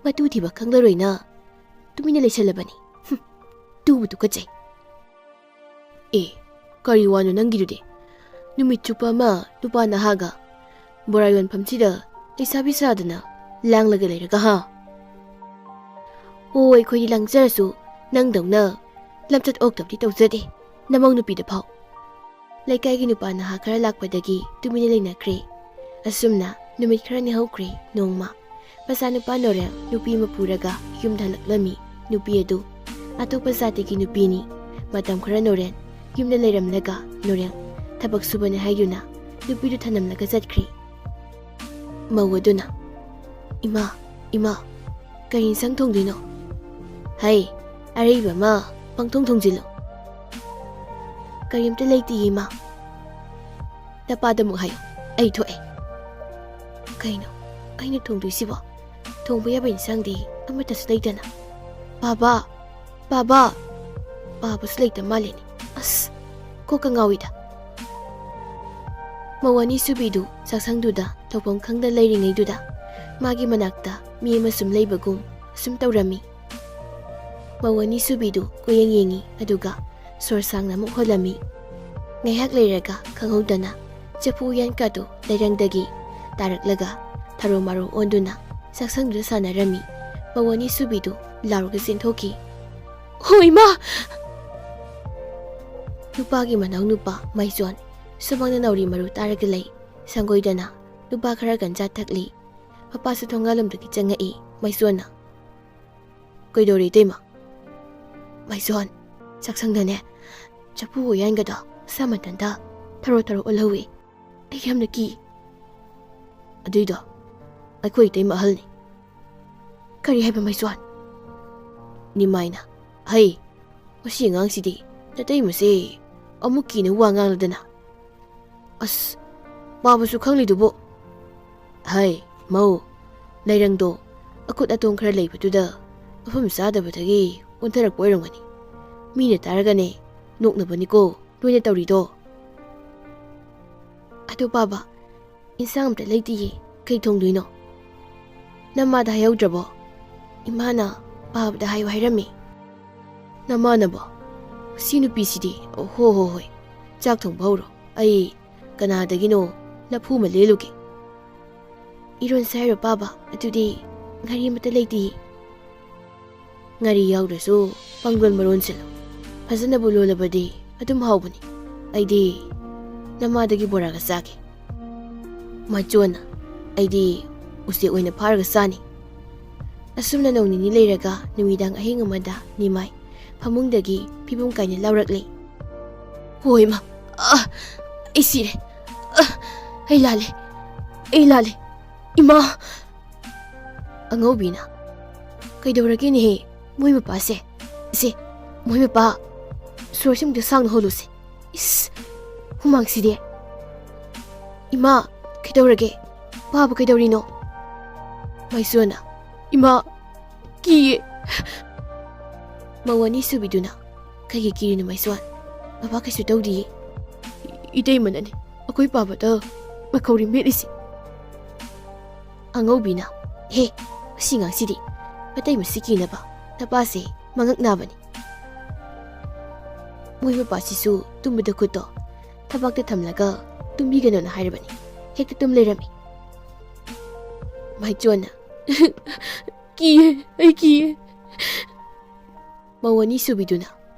ꯃꯇꯨ ꯊꯤꯕ ꯈꯪꯂꯔꯣꯏꯅ ꯇꯨꯃꯤꯟꯅ ꯂꯩꯁꯜꯂꯕꯅꯤ꯫ ꯍꯨꯝ, ꯇꯨꯕꯨ ꯇꯨꯀꯠꯆꯩ꯫" "ꯑꯦ, ꯀꯔꯤ ꯋꯥꯅꯣ ꯅꯪꯒꯤꯗꯨꯗꯤ? ꯅꯨꯃꯤꯠ ꯆꯨꯞꯄ ꯑꯃ ꯅꯨꯄꯥ ꯅꯍꯥꯒ ꯕꯣꯔꯥ ꯌꯣꯟꯐꯝꯁꯤꯗ ꯂꯩꯁꯥꯕꯤ ꯁꯥꯗꯅ ꯂꯥꯡꯂꯒ ꯂꯩꯔꯒ, ꯍꯥ?" "ꯑꯣ, ꯑꯩꯈꯣꯏꯗꯤ ꯂꯥꯡꯖꯔꯁꯨ ꯅꯪꯗꯧꯅ ꯂꯝꯆꯠ ꯑꯣꯛꯇꯕꯗꯤ ꯇꯧꯖꯗꯦ, ꯅꯃꯧ ꯅꯨꯄꯤꯗ ꯐꯥꯎ꯫" ꯂꯩꯀꯥꯏꯒꯤ ꯅꯨꯄꯥ ꯅꯍꯥ ꯈꯔ ꯂꯥꯛꯄꯗꯒꯤ ꯇꯨꯃꯤꯟꯅ ꯂꯩꯅꯈ꯭ꯔꯦ꯫ ꯑꯁꯨꯝꯅ ꯅꯨꯃꯤꯠ ꯈꯔꯅꯤ ꯍꯧꯈ꯭ꯔꯦ꯫ ꯅꯣꯡꯃ ꯃꯆꯥꯅꯨꯄꯥ ꯅꯣꯔꯦꯜ ꯅꯨꯄꯤ ꯑꯃ ꯄꯨꯔꯒ ꯌꯨꯝꯗ ꯍꯜꯂꯛꯂꯝꯃꯤ꯫ ꯅꯨꯄꯤ ꯑꯗꯨ ꯑꯇꯣꯞꯄ ꯖꯥꯇꯤꯒꯤ ꯅꯨꯄꯤꯅꯤ꯫ ꯃꯇꯝ ꯈꯔ ꯅꯣꯔꯦꯜ ꯌꯨꯝꯗ ꯂꯩꯔꯝꯂꯒ ꯅꯣꯔꯦꯜ ꯊꯕꯛ ꯁꯨꯕꯅꯤ ꯍꯥꯏꯗꯨꯅ ꯅꯨꯄꯤꯗꯨ ꯊꯅꯝꯂꯒ ꯆꯠꯈ꯭ꯔꯦ꯫ ꯃꯧ ꯑꯗꯨꯅ, "ꯏꯃꯥ, ꯏꯃꯥ, ꯀꯔꯤ ꯏꯟꯁꯥꯡ ꯊꯣꯡꯗꯣꯏꯅꯣ?" "ꯍꯩ, ꯑꯔꯩꯕ ꯑꯃ ꯄꯪꯊꯣꯡ ꯊꯣꯡꯖꯤꯜꯂꯨ꯫" "ꯀꯔꯤꯝꯇ ꯂꯩꯇꯤꯌꯦ, ꯏꯃꯥ꯫" "ꯅꯄꯥꯗ ꯑꯃꯨꯛ ꯍꯥꯏꯌꯨ, ꯑꯩ ꯊꯣꯛꯑꯦ꯫" "ꯀꯩꯅꯣ ꯑꯩꯅ ꯊꯣꯡꯗꯣꯏꯁꯤꯕꯣ? ꯊꯣꯡꯕ ꯌꯥꯕ ꯏꯟꯁꯥꯡꯗꯤ ꯑꯃꯠꯇꯁꯨ ꯂꯩꯇꯅ꯫" "ꯕꯥꯕꯥ! ꯕꯥꯕꯥ!" ꯕꯥꯕꯥꯁꯨ ꯂꯩꯇ ꯃꯥꯜꯂꯦꯅꯦ꯫ ꯑꯁ! ꯀꯣꯛꯀ ꯉꯥꯎꯏꯗ꯫ ꯃꯧ ꯑꯅꯤꯁꯨꯕꯤꯗꯨ ꯆꯥꯛꯁꯪꯗꯨꯗ ꯇꯧꯐꯝ ꯈꯪꯗ ꯂꯩꯔꯤꯉꯩꯗꯨꯗ ꯃꯥꯒꯤ ꯃꯅꯥꯛꯇ ꯃꯤ ꯑꯃ ꯁꯨꯝ ꯂꯩꯕꯒꯨꯝ ꯁꯨꯝ ꯇꯧꯔꯝꯃꯤ꯫ ꯃꯧ ꯑꯅꯤꯁꯨꯕꯤꯗꯨ ꯀꯣꯏꯌꯦꯡ ꯌꯦꯡꯉꯤ, ꯑꯗꯨꯒ ꯁꯣꯔ ꯁꯥꯡꯅ ꯑꯃꯨꯛ ꯍꯣꯜꯂꯝꯃꯤ꯫ ꯉꯥꯏꯍꯥꯛ ꯂꯩꯔꯒ ꯈꯪꯍꯧꯗꯅ ꯆꯐꯨ ꯎꯌꯥꯟꯀꯥꯗꯨ ꯂꯩꯔꯪꯗꯒꯤ ꯇꯥꯔꯛꯂꯒ ꯊꯔꯣ ꯃꯥꯔꯣ ꯑꯣꯟꯗꯨꯅ ꯆꯥꯛꯁꯪꯗꯨꯗ ꯁꯥꯟꯅꯔꯝꯃꯤ꯫ ꯃꯧ ꯑꯅꯤꯁꯨꯕꯤꯗꯨ ꯂꯥꯎꯔꯒ ꯆꯦꯟꯊꯣꯛꯈꯤ꯫ ꯍꯣ ꯏꯃꯥ! ꯅꯨꯄꯥꯒꯤ ꯃꯅꯥꯎ ꯅꯨꯄꯥ ꯃꯥꯏꯆꯣꯟ ꯁꯨꯃꯥꯡꯗ ꯅꯥꯎꯔꯤ ꯃꯔꯨ ꯇꯥꯔꯒ ꯂꯩ꯫ ꯁꯪꯒꯣꯏꯗꯅ ꯅꯨꯄꯥ ꯈꯔ ꯒꯟꯖꯥ ꯊꯛꯂꯤ꯫ ꯃꯄꯥꯁꯨ ꯊꯣꯡꯒꯥꯜꯂꯣꯝꯗꯒꯤ ꯆꯪꯉꯛꯏ꯫ ꯃꯥꯏꯆꯣꯟꯅ, "ꯀꯩꯗꯧꯔꯦ ꯏꯇꯩꯃ?" "ꯃꯥꯏꯆꯣꯟ, ꯆꯥꯛꯁꯪꯗꯅꯦ ꯆꯐꯨ ꯎꯌꯥꯟꯒꯗꯣ ꯁꯥ ꯃꯊꯟꯇ ꯊꯔꯣ ꯊꯔꯣ ꯑꯣꯜꯍꯧꯋꯤ꯫ ꯑꯩ ꯌꯥꯝꯅ ꯀꯤ꯫" "ꯑꯗꯨꯏꯗꯣ ꯑꯩꯈꯣꯏ ꯏꯇꯩꯃ ꯑꯍꯜꯅꯤ꯫" "ꯀꯔꯤ ꯍꯥꯏꯕ ꯃꯥꯏꯆꯣꯟ?" ꯅꯤꯃꯥꯏꯅ, "ꯍꯩ, ꯃꯁꯤ ꯑꯉꯥꯡꯁꯤꯗꯤ ꯅꯇꯩꯃꯁꯦ ꯑꯃꯨꯛ ꯀꯤꯅ ꯋꯥ ꯉꯥꯡꯂꯗꯅ꯫ ꯑꯁ, ꯄꯥꯕꯁꯨ ꯈꯪꯂꯤꯗꯨꯕꯨ꯫ ꯍꯩ, ꯃꯧ, ꯂꯩꯔꯪꯗꯣ ꯑꯀꯨꯠ ꯑꯇꯣꯡ ꯈꯔ ꯂꯩꯕꯗꯨꯗ ꯃꯐꯝ ꯆꯥꯗꯕꯗꯒꯤ ꯑꯣꯟꯊꯔꯛꯄ ꯑꯣꯏꯔꯝꯒꯅꯤ꯫ ꯃꯤꯅ ꯇꯥꯔꯒꯅꯦ ꯅꯣꯛꯅꯕꯅꯤꯀꯣ ꯅꯣꯏꯅ ꯇꯧꯔꯤꯗꯣ꯫" "ꯑꯗꯨ ꯄꯥꯕ, ꯏꯟꯁꯥꯡ ꯑꯝꯇ ꯂꯩꯇꯤꯌꯦ, ꯀꯩ ꯊꯣꯡꯗꯣꯏꯅꯣ?" "ꯅꯃꯥꯗ ꯍꯥꯏꯍꯧꯗ꯭ꯔꯕꯣ? ꯏꯃꯥꯅ ꯄꯥꯕꯗ ꯍꯥꯏꯌꯨ ꯍꯥꯏꯔꯝꯃꯤ꯫" "ꯅꯃꯥꯟꯅꯕꯣ? ꯁꯤ ꯅꯨꯄꯤꯁꯤꯗꯤ, ꯑꯣ ꯍꯣ ꯍꯣ ꯍꯣꯏ, ꯆꯥꯛ ꯊꯣꯡꯕ ꯍꯧꯔꯣ, ꯑꯩ ꯀꯅꯥꯗꯒꯤꯅꯣ ꯂꯐꯨ ꯑꯃ ꯂꯦꯜꯂꯨꯒꯦ꯫" "ꯏꯔꯣꯟꯁꯦ ꯍꯥꯏꯔꯣ ꯄꯥꯕ? ꯑꯗꯨꯗꯤ ꯉꯥꯔꯤ ꯑꯃꯠꯇ ꯂꯩꯇꯤꯌꯦ꯫" "ꯉꯥꯔꯤ ꯌꯥꯎꯗ꯭ꯔꯁꯨ ꯄꯥꯡꯂꯣꯟ ꯃꯔꯣꯟꯁꯤꯜꯂꯨ꯫ ꯐꯖꯅꯕꯨ ꯂꯣꯜꯂꯕꯗꯤ ꯑꯗꯨꯝ ꯍꯥꯎꯕꯅꯤ꯫ ꯑꯩꯗꯤ ꯅꯃꯥꯗꯒꯤ ꯕꯣꯔꯥꯒ ꯆꯥꯒꯦ꯫" ꯃꯥꯏꯆꯣꯟꯅ, "ꯑꯩꯗꯤ ꯎꯆꯦꯛ ꯑꯣꯏꯅ ꯐꯥꯔꯒ ꯆꯥꯅꯤ꯫" ꯑꯁꯨꯝꯅ ꯅꯣꯡ ꯅꯤꯅꯤ ꯂꯩꯔꯒ ꯅꯨꯃꯤꯗꯥꯡ ꯑꯍꯤꯡ ꯑꯃꯗ ꯅꯤꯃꯥꯏ ꯐꯃꯨꯡꯗꯒꯤ ꯐꯤꯕꯝ ꯀꯥꯏꯅ ꯂꯥꯎꯔꯛꯂꯦ꯫ "ꯍꯣ ꯏꯃꯥ! ꯑ! ꯑꯩ ꯁꯤꯔꯦ! ꯑ! ꯑꯩ ꯂꯥꯜꯂꯦ! ꯑꯩ ꯂꯥꯜꯂꯦ! ꯏꯃꯥ!" ꯑꯉꯧꯕꯤꯅ, "ꯀꯩꯗꯧꯔꯒꯦꯅꯦꯍꯦ ꯃꯣꯏ ꯃꯄꯥꯁꯦ? ꯏꯁꯦ, ꯃꯣꯏ ꯃꯄꯥ, ꯁꯣꯔꯁꯦ ꯑꯃꯨꯛꯇ ꯁꯥꯡꯅ ꯍꯣꯜꯂꯨꯁꯦ꯫ ꯏꯁ, ꯍꯨꯃꯥꯡꯁꯤꯗꯤ꯫ ꯏꯃꯥ, ꯀꯩꯗꯧꯔꯒꯦ? ꯄꯥꯕ ꯀꯩꯗꯧꯔꯤꯅꯣ?" ꯃꯥꯏꯁꯣꯟꯅ, "ꯏꯃꯥ, ꯀꯤꯌꯦ꯫" ꯃꯧ ꯑꯅꯤꯁꯨꯕꯤꯗꯨꯅ, "ꯀꯩꯒꯤ ꯀꯤꯔꯤꯅꯣ ꯃꯥꯏꯁꯣꯟ? ꯕꯕꯥ ꯀꯩꯁꯨ ꯇꯧꯗꯤꯌꯦ꯫ ꯏꯇꯩꯃꯅꯅꯦ ꯑꯩꯈꯣꯏ ꯄꯥꯕꯗ ꯃꯈꯧꯔꯤ ꯃꯦꯠꯂꯤꯁꯦ꯫" ꯑꯉꯧꯕꯤꯅ, "ꯍꯦ, ꯃꯁꯤ ꯑꯉꯥꯡꯁꯤꯗꯤ, ꯃꯇꯩ ꯃꯁꯤ ꯀꯤꯅꯕ ꯅꯄꯥꯁꯦ ꯃꯉꯛ ꯅꯥꯕꯅꯤ꯫ ꯃꯣꯏ ꯃꯄꯥꯁꯤꯁꯨ ꯇꯨꯝꯕꯗ ꯈꯨꯠꯇꯣ ꯊꯕꯥꯛꯇ ꯊꯝꯂꯒ ꯇꯨꯝꯕꯤꯒꯅꯣꯅ ꯍꯥꯏꯔꯕꯅꯤ, ꯍꯦꯛꯇ ꯇꯨꯝ ꯂꯩꯔꯝꯃꯤ꯫" ꯃꯥꯏꯆꯣꯟꯅ, "ꯀꯤꯌꯦ, ꯑꯩ ꯀꯤꯌꯦ꯫" ꯃꯧ ꯑꯅꯤꯁꯨꯕꯤꯗꯨꯅ,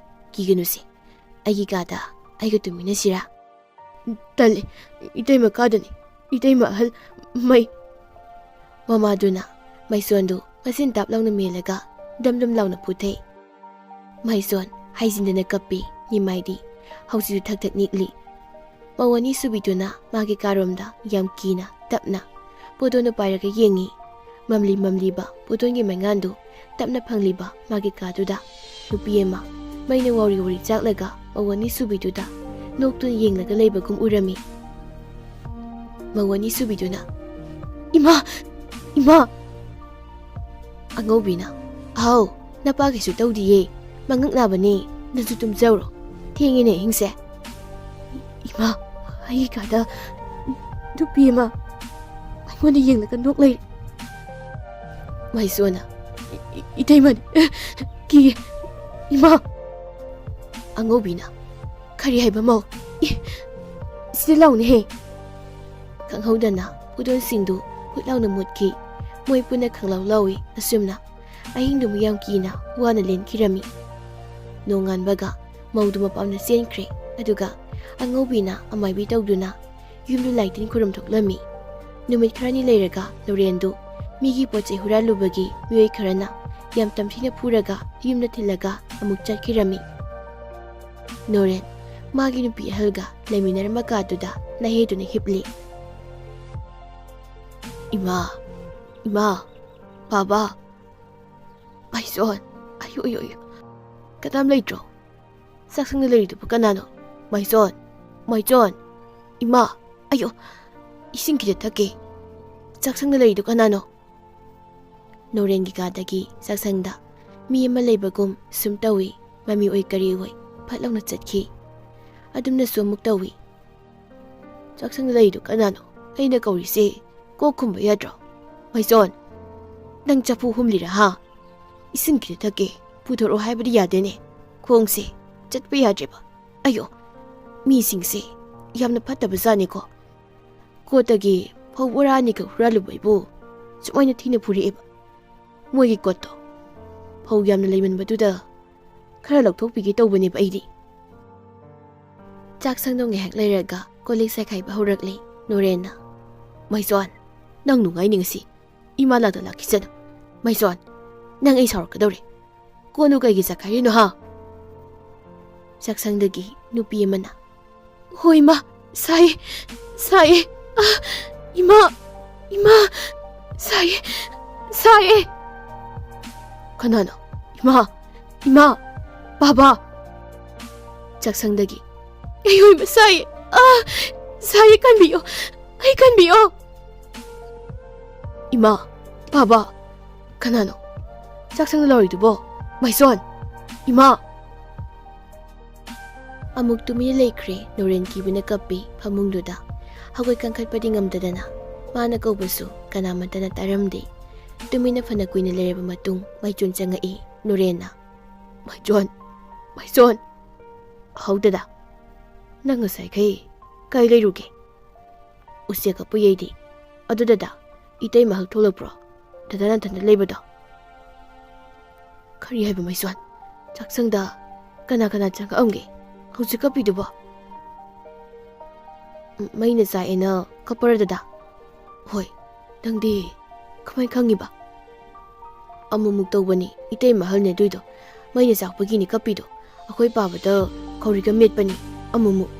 "ꯀꯤꯒꯅꯨꯁꯦ, ꯑꯩꯒꯤ ꯀꯥꯗ ꯑꯩꯒ ꯇꯨꯝꯃꯤꯟꯅꯁꯤꯔꯥ?" "ꯇꯜꯂꯦ, ꯏꯇꯩꯃ ꯀꯥꯗꯅꯤ, ꯏꯇꯩꯃ ꯑꯍꯜ ꯃꯩ"꯫ ꯃꯃꯥꯗꯨꯅ ꯃꯩꯁꯣꯟꯗꯨ ꯃꯆꯤꯟ ꯇꯥꯞ ꯂꯥꯎꯅ ꯃꯦꯜꯂꯒ ꯗꯝ ꯗꯝ ꯂꯥꯎꯅ ꯄꯨꯊꯩ꯫ ꯃꯩꯁꯣꯟ ꯍꯥꯏꯖꯤꯟꯗꯅ ꯀꯞꯄꯤ, ꯅꯤꯃꯥꯏꯗꯤ ꯍꯧꯖꯤꯛꯁꯨ ꯊꯛ ꯊꯛ ꯅꯤꯛꯂꯤ꯫ ꯃꯧ ꯑꯅꯤꯁꯨꯕꯤꯗꯨꯅ ꯃꯥꯒꯤ ꯀꯥꯔꯣꯝꯗ ꯌꯥꯝ ꯀꯤꯅ, ꯇꯞꯅ ꯄꯣꯗꯣꯟꯗꯨ ꯄꯥꯏꯔꯒ ꯌꯦꯡꯉꯤ꯫ ꯃꯝꯂꯤ ꯃꯝꯂꯤꯕ ꯄꯣꯗꯣꯟꯒꯤ ꯃꯩꯉꯥꯟꯗꯨ ꯇꯞꯅ ꯐꯪꯂꯤꯕ ꯃꯥꯒꯤ ꯀꯥꯗꯨꯗ ꯅꯨꯄꯤ ꯑꯃ ꯃꯩꯅ ꯋꯥꯎꯔꯤ ꯋꯥꯎꯔꯤ ꯆꯥꯛꯂꯒ ꯃꯧ ꯑꯅꯤꯁꯨꯕꯤꯗꯨꯗ ꯅꯣꯛꯇꯨꯅ ꯌꯦꯡꯂꯒ ꯂꯩꯕꯒꯨꯝ ꯎꯔꯝꯃꯤ꯫ ꯃꯧ ꯑꯅꯤꯁꯨꯕꯤꯗꯨꯅ, "ꯏꯃꯥ! ꯏꯃꯥ!" ꯑꯉꯧꯕꯤꯅ, "ꯑꯍꯧ, ꯅꯄꯥ ꯀꯩꯁꯨ ꯇꯧꯗꯤꯌꯦ, ꯃꯉꯛ ꯅꯥꯕꯅꯦ, ꯅꯪꯁꯨ ꯇꯨꯝꯖꯧꯔꯣ, ꯊꯦꯡꯉꯦꯅꯦ ꯑꯍꯤꯡꯁꯦ"꯫ "ꯏꯃꯥ, ꯑꯩꯒꯤ ꯀꯥꯗ ꯅꯨꯄꯤ ꯑꯃ ꯑꯩꯉꯣꯟꯗ ꯌꯦꯡꯂꯒ ꯅꯣꯛ ꯂꯩꯔꯦ"꯫ ꯃꯩꯁꯣꯟꯅ, "ꯏ-, ꯏ-, ꯏꯇꯩꯃꯅꯤ, ꯀꯤꯌꯦ, ꯏꯃꯥ"꯫ ꯑꯉꯧꯕꯤꯅ, "ꯀꯔꯤ ꯍꯥꯏꯕ ꯃꯧ? ꯏ, ꯁꯤꯗ ꯂꯥꯎꯅꯦꯍꯦ"꯫ ꯈꯪꯍꯧꯗꯅ ꯄꯣꯗꯣꯟꯁꯤꯡꯗꯨ ꯐꯨꯠ ꯂꯥꯎꯅ ꯃꯨꯠꯈꯤ꯫ ꯃꯣꯏ ꯄꯨꯟꯅ ꯈꯪꯂꯥꯎ ꯂꯥꯎꯏ꯫ ꯑꯁꯨꯝꯅ ꯑꯍꯤꯡꯗꯨꯃ ꯌꯥꯝ ꯀꯤꯅ ꯋꯥꯅ ꯂꯦꯟꯈꯤꯔꯝꯃꯤ꯫ ꯅꯣꯡꯉꯥꯟꯕꯒ ꯃꯧꯗꯨ ꯃꯄꯥꯝꯗ ꯆꯦꯟꯈ꯭ꯔꯦ꯫ ꯑꯗꯨꯒ ꯑꯉꯧꯕꯤꯅ ꯑꯃꯥꯏꯕꯤ ꯇꯧꯗꯨꯅ ꯌꯨꯝꯗꯨ ꯂꯥꯏ ꯇꯤꯟ ꯈꯨꯔꯨꯝ ꯊꯣꯛꯂꯝꯃꯤ꯫ ꯅꯨꯃꯤꯠ ꯈꯔꯅꯤ ꯂꯩꯔꯒ ꯅꯣꯔꯦꯟꯗꯨ ꯃꯤꯒꯤ ꯄꯣꯠ ꯆꯩ ꯍꯨꯔꯥꯜꯂꯨꯕꯒꯤ ꯃꯤꯑꯣꯏ ꯈꯔꯅ ꯌꯥꯝ ꯇꯝꯊꯤꯅ ꯐꯨꯔꯒ ꯌꯨꯝꯗ ꯊꯤꯜꯂꯒ ꯑꯃꯨꯛ ꯆꯠꯈꯤꯔꯝꯃꯤ꯫ ꯅꯣꯔꯦꯟ ꯃꯥꯒꯤ ꯅꯨꯄꯤ ꯑꯍꯜꯒ ꯂꯩꯃꯤꯟꯅꯔꯝꯕ ꯀꯥꯗꯨꯗ ꯅꯥꯍꯦꯗꯨꯅ ꯍꯤꯞꯂꯤ꯫ "ꯏꯃꯥ, ꯏꯃꯥ, ꯕꯥꯕꯥ, ꯃꯥꯏꯁꯣꯟ, ꯑꯌꯣ, ꯑꯌꯣ, ꯑꯌꯣ, ꯀꯅꯥꯝ ꯂꯩꯇ꯭ꯔꯣ? ꯆꯥꯛꯁꯪꯗ ꯂꯩꯔꯤꯗꯨꯕꯨ ꯀꯅꯥꯅꯣ? ꯃꯥꯏꯁꯣꯟ, ꯃꯥꯏꯁꯣꯟ, ꯏꯃꯥ, ꯑꯌꯣ, ꯏꯁꯤꯡ ꯈꯤꯇ ꯊꯛꯀꯦ꯫ ꯆꯥꯛꯁꯪꯗ ꯂꯩꯔꯤꯗꯨ ꯀꯅꯥꯅꯣ?" ꯅꯣꯔꯦꯟꯒꯤ ꯀꯥꯗꯒꯤ ꯆꯥꯛꯁꯪꯗ ꯃꯤ ꯑꯃ ꯂꯩꯕꯒꯨꯝ ꯁꯨꯝ ꯇꯧꯏ꯫ ꯃꯃꯤ ꯑꯣꯏ ꯀꯔꯤ ꯑꯣꯏ ꯐꯠ ꯂꯥꯎꯅ ꯆꯠꯈꯤ꯫ ꯑꯗꯨꯝꯅꯁꯨ ꯑꯃꯨꯛ ꯇꯧꯏ꯫ "ꯆꯥꯛꯁꯪꯗ ꯂꯩꯔꯤꯗꯨ ꯀꯅꯥꯅꯣ? ꯑꯩꯅ ꯀꯧꯔꯤꯁꯦ ꯀꯣꯛ ꯈꯨꯝꯕ ꯌꯥꯗ꯭ꯔꯣ? ꯃꯥꯏꯁꯣꯟ, ꯅꯪ ꯆꯐꯨ ꯍꯨꯝꯂꯤꯔꯥ ꯍꯥ? ꯏꯁꯤꯡ ꯈꯤꯇ ꯊꯛꯀꯦ, ꯄꯨꯊꯣꯔꯛꯑꯣ ꯍꯥꯏꯕꯗꯤ ꯌꯥꯗꯦꯅꯦ꯫ ꯈꯣꯡꯁꯦ ꯆꯠꯄ ꯌꯥꯗ꯭ꯔꯦꯕ꯫ ꯑꯌꯣ, ꯃꯤꯁꯤꯡꯁꯦ ꯌꯥꯝꯅ ꯐꯠꯇꯕ ꯖꯥꯠꯅꯤꯀꯣ꯫ ꯀꯣꯠꯇꯒꯤ ꯐꯧ ꯕꯣꯔꯥ ꯑꯅꯤꯈꯛ ꯍꯨꯔꯥꯜꯂꯨꯕꯩꯕꯨ ꯁꯨꯃꯥꯏꯅ ꯊꯤꯅ ꯐꯨꯔꯛꯑꯦꯕ꯫ ꯃꯣꯏꯒꯤ ꯀꯣꯠꯇꯣ ꯐꯧ ꯌꯥꯝꯅ ꯂꯩꯃꯟꯕꯗꯨꯗ ꯈꯔ ꯂꯧꯊꯣꯛꯄꯤꯒꯦ ꯇꯧꯕꯅꯦꯕ ꯑꯩꯗꯤ꯫ ꯆꯥꯛꯁꯪꯗꯣ ꯉꯥꯏꯍꯥꯛ ꯂꯩꯔꯒ ꯀꯣꯜ ꯂꯤꯛ ꯆꯥꯏꯈꯥꯏꯕ ꯍꯧꯔꯛꯂꯦ ꯅꯣꯔꯦꯟꯅ꯫ "ꯃꯥꯏꯁꯣꯟ, ꯅꯪ ꯅꯨꯡꯉꯥꯏꯅꯤ ꯉꯁꯤ꯫ ꯏꯃꯥ ꯂꯥꯛꯇ ꯂꯥꯛꯈꯤꯁꯅꯨ꯫ ꯃꯥꯏꯁꯣꯟ, ꯅꯪ ꯑꯩ ꯁꯥꯎꯔꯛꯀꯗꯧꯔꯦ꯫ ꯀꯣꯟꯗꯨ ꯀꯩꯒꯤ ꯆꯥꯏꯈꯥꯏꯔꯤꯅꯣ ꯍꯥ?" ꯆꯥꯛꯁꯪꯗꯒꯤ ꯅꯨꯄꯤ ꯑꯃꯅ, "ꯍꯣꯏ ꯏꯃꯥ, ꯁꯥꯏꯌꯦ, ꯁꯥꯏꯌꯦ꯫ ꯑꯥ, ꯏꯃꯥ, ꯏꯃꯥ, ꯁꯥꯏꯌꯦ, ꯁꯥꯏꯌꯦ꯫" "ꯀꯅꯥꯅꯣ? ꯏꯃꯥ, ꯏꯃꯥ, ꯕꯥꯕꯥ!" ꯆꯥꯛꯁꯪꯗꯒꯤ, "ꯑꯩ ꯑꯣꯏꯕ ꯁꯥꯏꯌꯦ, ꯑꯥ, ꯁꯥꯏꯌꯦ, ꯀꯟꯕꯤꯌꯣ, ꯑꯩ ꯀꯟꯕꯤꯌꯣ꯫" "ꯏꯃꯥ, ꯕꯥꯕꯥ, ꯀꯅꯥꯅꯣ ꯆꯥꯛꯁꯪꯗ ꯂꯥꯎꯔꯤꯗꯨꯕꯣ? ꯃꯥꯏꯁꯣꯟ, ꯏꯃꯥ!" ꯑꯃꯨꯛ ꯇꯨꯃꯤꯟꯅ ꯂꯩꯈ꯭ꯔꯦ꯫ ꯅꯣꯔꯦꯟ ꯀꯤꯕꯅ ꯀꯞꯄꯤ ꯐꯃꯨꯡꯗꯨꯗ꯫ ꯍꯧꯒꯠ ꯀꯥꯡꯈꯠꯄꯗꯤ ꯉꯝꯗꯗꯅ ꯃꯥꯅ ꯀꯧꯕꯁꯨ ꯀꯅꯥꯃꯠꯇꯅ ꯇꯥꯔꯝꯗꯦ꯫ ꯇꯨꯃꯤꯟꯅ ꯐꯅ ꯀꯨꯏꯅ ꯂꯩꯔꯕ ꯃꯇꯨꯡ ꯃꯥꯏꯆꯣꯟ ꯆꯪꯉꯛꯏ꯫ ꯅꯣꯔꯦꯟꯅ, "ꯃꯥꯏꯆꯣꯟ, ꯃꯥꯏꯆꯣꯟ!" "ꯍꯥꯎ ꯗꯗꯥ, ꯅꯪ ꯉꯁꯥꯏꯈꯩ ꯀꯥꯏ ꯂꯩꯔꯨꯒꯦ?" "ꯎꯆꯦꯛ ꯀꯥꯞꯄꯨꯏ ꯑꯩꯗꯤ꯫ ꯑꯗꯨ ꯗꯗꯥ, ꯏꯇꯩꯃ ꯍꯛ ꯊꯣꯛꯂꯛꯄ꯭ꯔꯣ? ꯗꯗꯥ ꯅꯊꯟꯗ ꯂꯩꯕꯗꯣ?" "ꯀꯔꯤ ꯍꯥꯏꯕ ꯃꯩꯁꯣꯟ? ꯆꯥꯛꯁꯪꯗ ꯀꯅꯥ ꯀꯅꯥ ꯆꯪꯉꯛꯑꯝꯒꯦ ꯍꯧꯖꯤꯛ ꯀꯥꯞꯄꯤꯗꯨꯕꯣ?" "ꯎꯝ, ꯃꯩꯅ ꯆꯥꯛꯑꯦꯅ ꯀꯞꯄꯔ ꯗꯗꯥ?" "ꯍꯣꯏ, ꯅꯪꯗꯤ ꯀꯃꯥꯏ ꯈꯪꯉꯤꯕ?" "ꯑꯃꯨꯛꯃꯨꯛ ꯇꯧꯕꯅꯤ ꯏꯇꯩꯃ ꯑꯍꯜꯅꯦ ꯑꯗꯨꯏꯗꯣ꯫ ꯃꯩꯅ ꯆꯥꯛꯄꯒꯤꯅꯤ ꯀꯞꯄꯤꯗꯣ꯫ ꯑꯩꯈꯣꯏ ꯄꯥꯕꯗ ꯈꯧꯔꯤꯒ ꯃꯦꯠꯄꯅꯤ ꯑꯃꯨꯛꯃꯨꯛ꯫"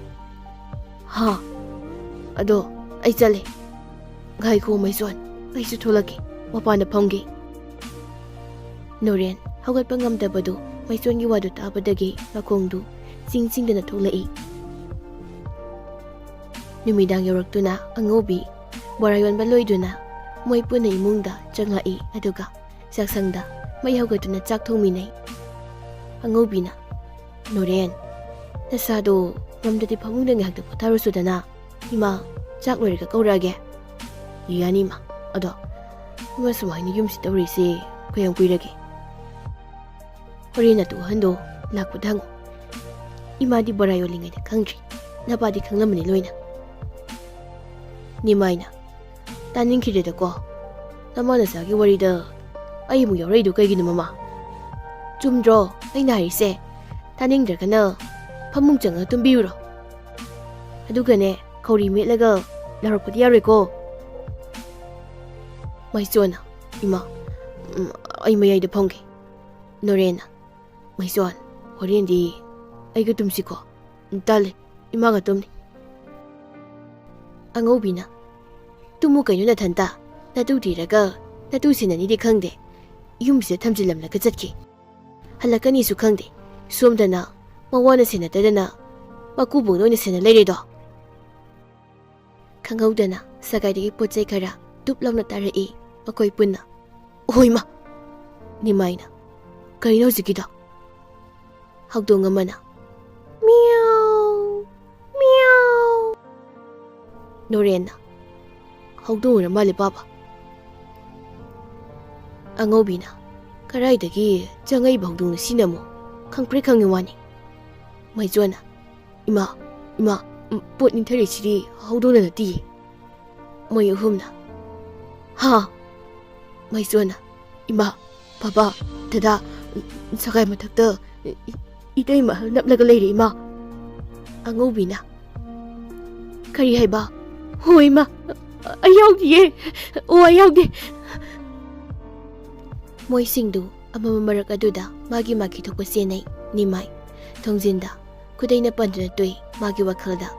"ꯍꯥ? ꯑꯗꯣ ꯑꯩ ꯆꯠꯂꯦ꯫" "ꯉꯥꯏꯈꯣ ꯃꯩꯁꯣꯟ, ꯑꯩꯁꯨ ꯊꯣꯛꯂꯛꯀꯦ, ꯃꯄꯥꯟꯗ ꯐꯝꯒꯦ꯫" ꯅꯣꯔꯦꯟ ꯍꯧꯒꯠꯄ ꯉꯝꯗꯕꯗꯨ ꯃꯩꯁꯣꯟꯒꯤ ꯋꯥꯗꯨ ꯇꯥꯕꯗꯒꯤ ꯃꯈꯣꯡꯗꯨ ꯆꯤꯡ ꯆꯤꯡꯗꯅ ꯊꯣꯛꯂꯛꯏ꯫ ꯅꯨꯃꯤꯗꯥꯡ ꯌꯧꯔꯛꯇꯨꯅ ꯑꯉꯧꯕꯤ ꯕꯣꯔꯥ ꯌꯣꯟꯕ ꯂꯣꯏꯗꯨꯅ ꯃꯣꯏ ꯄꯨꯟꯅ ꯏꯃꯨꯡꯗ ꯆꯪꯂꯛꯏ꯫ ꯑꯗꯨꯒ ꯆꯥꯛꯁꯪꯗ ꯃꯩ ꯍꯧꯒꯠꯇꯨꯅ ꯆꯥꯛ ꯊꯣꯡꯃꯤꯟꯅꯩ꯫ ꯑꯉꯧꯕꯤꯅ, "ꯅꯣꯔꯦꯟ, ꯅꯁꯥꯗꯣ ꯉꯝꯗ꯭ꯔꯗꯤ ꯐꯃꯨꯡꯗ ꯉꯥꯏꯍꯥꯛꯇ ꯄꯣꯊꯥꯔꯨꯁꯨꯗꯅ꯫ ꯏꯃꯥ, ꯆꯥꯛ ꯂꯣꯏꯔꯒ ꯀꯧꯔꯛꯑꯒꯦ꯫" "ꯌꯥꯅꯤ ꯏꯃꯥ, ꯑꯗꯣ ꯏꯃꯥ ꯁꯨꯃꯥꯏꯅ ꯌꯨꯝꯁꯤ ꯇꯧꯔꯤꯁꯦ ꯀꯌꯥꯝ ꯀꯨꯏꯔꯒꯦ?" "ꯍꯣꯔꯦꯟ ꯅꯇꯨ ꯑꯍꯟꯗꯣ ꯂꯥꯛꯄꯗ ꯍꯪꯉꯨ꯫ ꯏꯃꯥꯗꯤ ꯕꯣꯔꯥ ꯌꯣꯜꯂꯤꯉꯩꯗ ꯈꯪꯗ꯭ꯔꯤ, ꯅꯄꯥꯗꯤ ꯈꯪꯂꯝꯃꯅꯤ ꯂꯣꯏꯅ꯫" ꯅꯤꯃꯥꯏꯅ, "ꯇꯥꯅꯤꯡꯈꯤꯗ꯭ꯔꯦꯗꯀꯣ, ꯅꯃꯥ ꯅꯆꯥꯒꯤ ꯋꯥꯔꯤꯗ ꯑꯩ ꯑꯃꯨꯛ ꯌꯥꯎꯔꯛꯏꯗꯣ ꯀꯩꯒꯤꯅꯣ ꯃꯃꯥ?" ꯆꯨꯝꯗ꯭ꯔꯣ ꯑꯩꯅ ꯍꯥꯏꯔꯤꯁꯦ? ꯇꯥꯅꯤꯡꯗ꯭ꯔꯒꯅ ꯐꯃꯨꯡ ꯆꯪꯉꯒ ꯇꯨꯝꯕꯤꯔꯨꯔꯣ꯫ ꯑꯗꯨꯒꯅꯦ, ꯈꯧꯔꯤ ꯃꯦꯠꯂꯒ ꯂꯥꯎꯔꯛꯄꯗꯤ ꯌꯥꯔꯣꯏꯀꯣ꯫ ꯃꯩꯆꯣꯟꯅ, "ꯏꯃꯥ, ꯎꯝ, ꯑꯩ ꯃꯌꯥꯏꯗ ꯐꯝꯒꯦ꯫" ꯅꯣꯔꯦꯟꯅ, "ꯃꯩꯆꯣꯟ, ꯍꯣꯔꯦꯟꯗꯤ ꯑꯩꯒ ꯇꯨꯝꯁꯤꯀꯣ?" "ꯇꯜꯂꯦ, ꯏꯃꯥꯒ ꯇꯨꯝꯅꯤ꯫" ꯑꯉꯧꯕꯤꯅ, "ꯇꯨꯝꯃꯨ ꯀꯩꯅꯣ ꯅꯊꯟꯇ? ꯅꯇꯨ ꯊꯤꯔꯒ ꯅꯇꯨ ꯁꯦꯟꯅꯅꯤꯗꯤ ꯈꯪꯗꯦ, ꯌꯨꯝꯁꯤꯗ ꯊꯝꯖꯤꯜꯂꯝꯂꯒ ꯆꯠꯈꯤ꯫ ꯍꯜꯂꯛꯀꯅꯤꯁꯨ ꯈꯪꯗꯦ꯫ ꯁꯣꯝꯗꯅ ꯃꯋꯥꯅ ꯁꯦꯟꯅꯗꯗꯅ ꯃꯀꯨꯕꯣꯛꯅ ꯑꯣꯏꯅ ꯁꯦꯟꯅ ꯂꯩꯔꯦꯗꯣ꯫" ꯈꯪꯍꯧꯗꯅ ꯁꯒꯥꯏꯗꯒꯤ ꯄꯣꯠ ꯆꯩ ꯈꯔ ꯇꯨꯞ ꯂꯥꯎꯅ ꯇꯥꯔꯛꯏ ꯃꯈꯣꯏ ꯄꯨꯟꯅ꯫ "ꯑꯣꯏꯃ!" ꯅꯤꯃꯥꯏꯅ, "ꯀꯔꯤꯅꯣ ꯍꯧꯖꯤꯛꯀꯤꯗꯣ?" ꯍꯧꯗꯣꯡ ꯑꯃꯅ, "ꯃꯤꯌꯥꯎ, ꯃꯤꯌꯥꯎ꯫" ꯅꯣꯔꯦꯟꯅ, "ꯍꯧꯗꯣꯡ ꯑꯣꯏꯔ ꯃꯥꯜꯂꯦ ꯄꯥꯕ꯫" ꯑꯉꯧꯕꯤꯅ, "ꯀꯔꯥꯏꯗꯒꯤ ꯆꯪꯉꯛꯏꯕ ꯍꯧꯗꯣꯡꯅꯣ ꯁꯤꯅ ꯑꯃꯨꯛ? ꯈꯪꯄ꯭ꯔꯦꯛ ꯈꯪꯉꯤ ꯋꯥꯅꯤ꯫" ꯃꯩꯆꯣꯟꯅ, "ꯏꯃꯥ, ꯏꯃꯥ, ꯎꯝ, ꯄꯣꯠ ꯅꯤꯡꯊꯔꯤꯁꯤꯗꯤ ꯍꯧꯗꯣꯡꯅ ꯅꯠꯇꯤꯌꯦ꯫" ꯃꯣꯏ ꯑꯍꯨꯝꯅ, "ꯍꯥ?" ꯃꯩꯆꯣꯟꯅ, "ꯏꯃꯥ, ꯕꯕꯥ, ꯗꯗꯥ, ꯎꯝ, ꯁꯒꯥꯏ ꯃꯊꯛꯇ ꯏ-, ꯏꯇꯩꯃ ꯅꯞꯂꯒ ꯂꯩꯔꯦ, ꯏꯃꯥ꯫" ꯑꯉꯧꯕꯤꯅ, "ꯀꯔꯤ ꯍꯥꯏꯕ? ꯍꯣ, ꯏꯃꯥ, ꯑꯩ ꯌꯥꯎꯗꯤꯌꯦ꯫ ꯑꯣ, ꯑꯩ ꯌꯥꯎꯗꯦ꯫" ꯃꯣꯏꯁꯤꯡꯗꯨ ꯑꯃꯝꯕ ꯃꯔꯛ ꯑꯗꯨꯗ ꯃꯥꯒꯤ ꯃꯥꯒꯤ ꯊꯣꯛꯄ ꯆꯦꯟꯅꯩ꯫ ꯅꯤꯃꯥꯏ ꯊꯣꯡꯖꯤꯟꯗ ꯈꯨꯗꯩꯅ ꯄꯟꯗꯨꯅ ꯇꯨꯏ꯫ ꯃꯥꯒꯤ ꯋꯥꯈꯜꯗ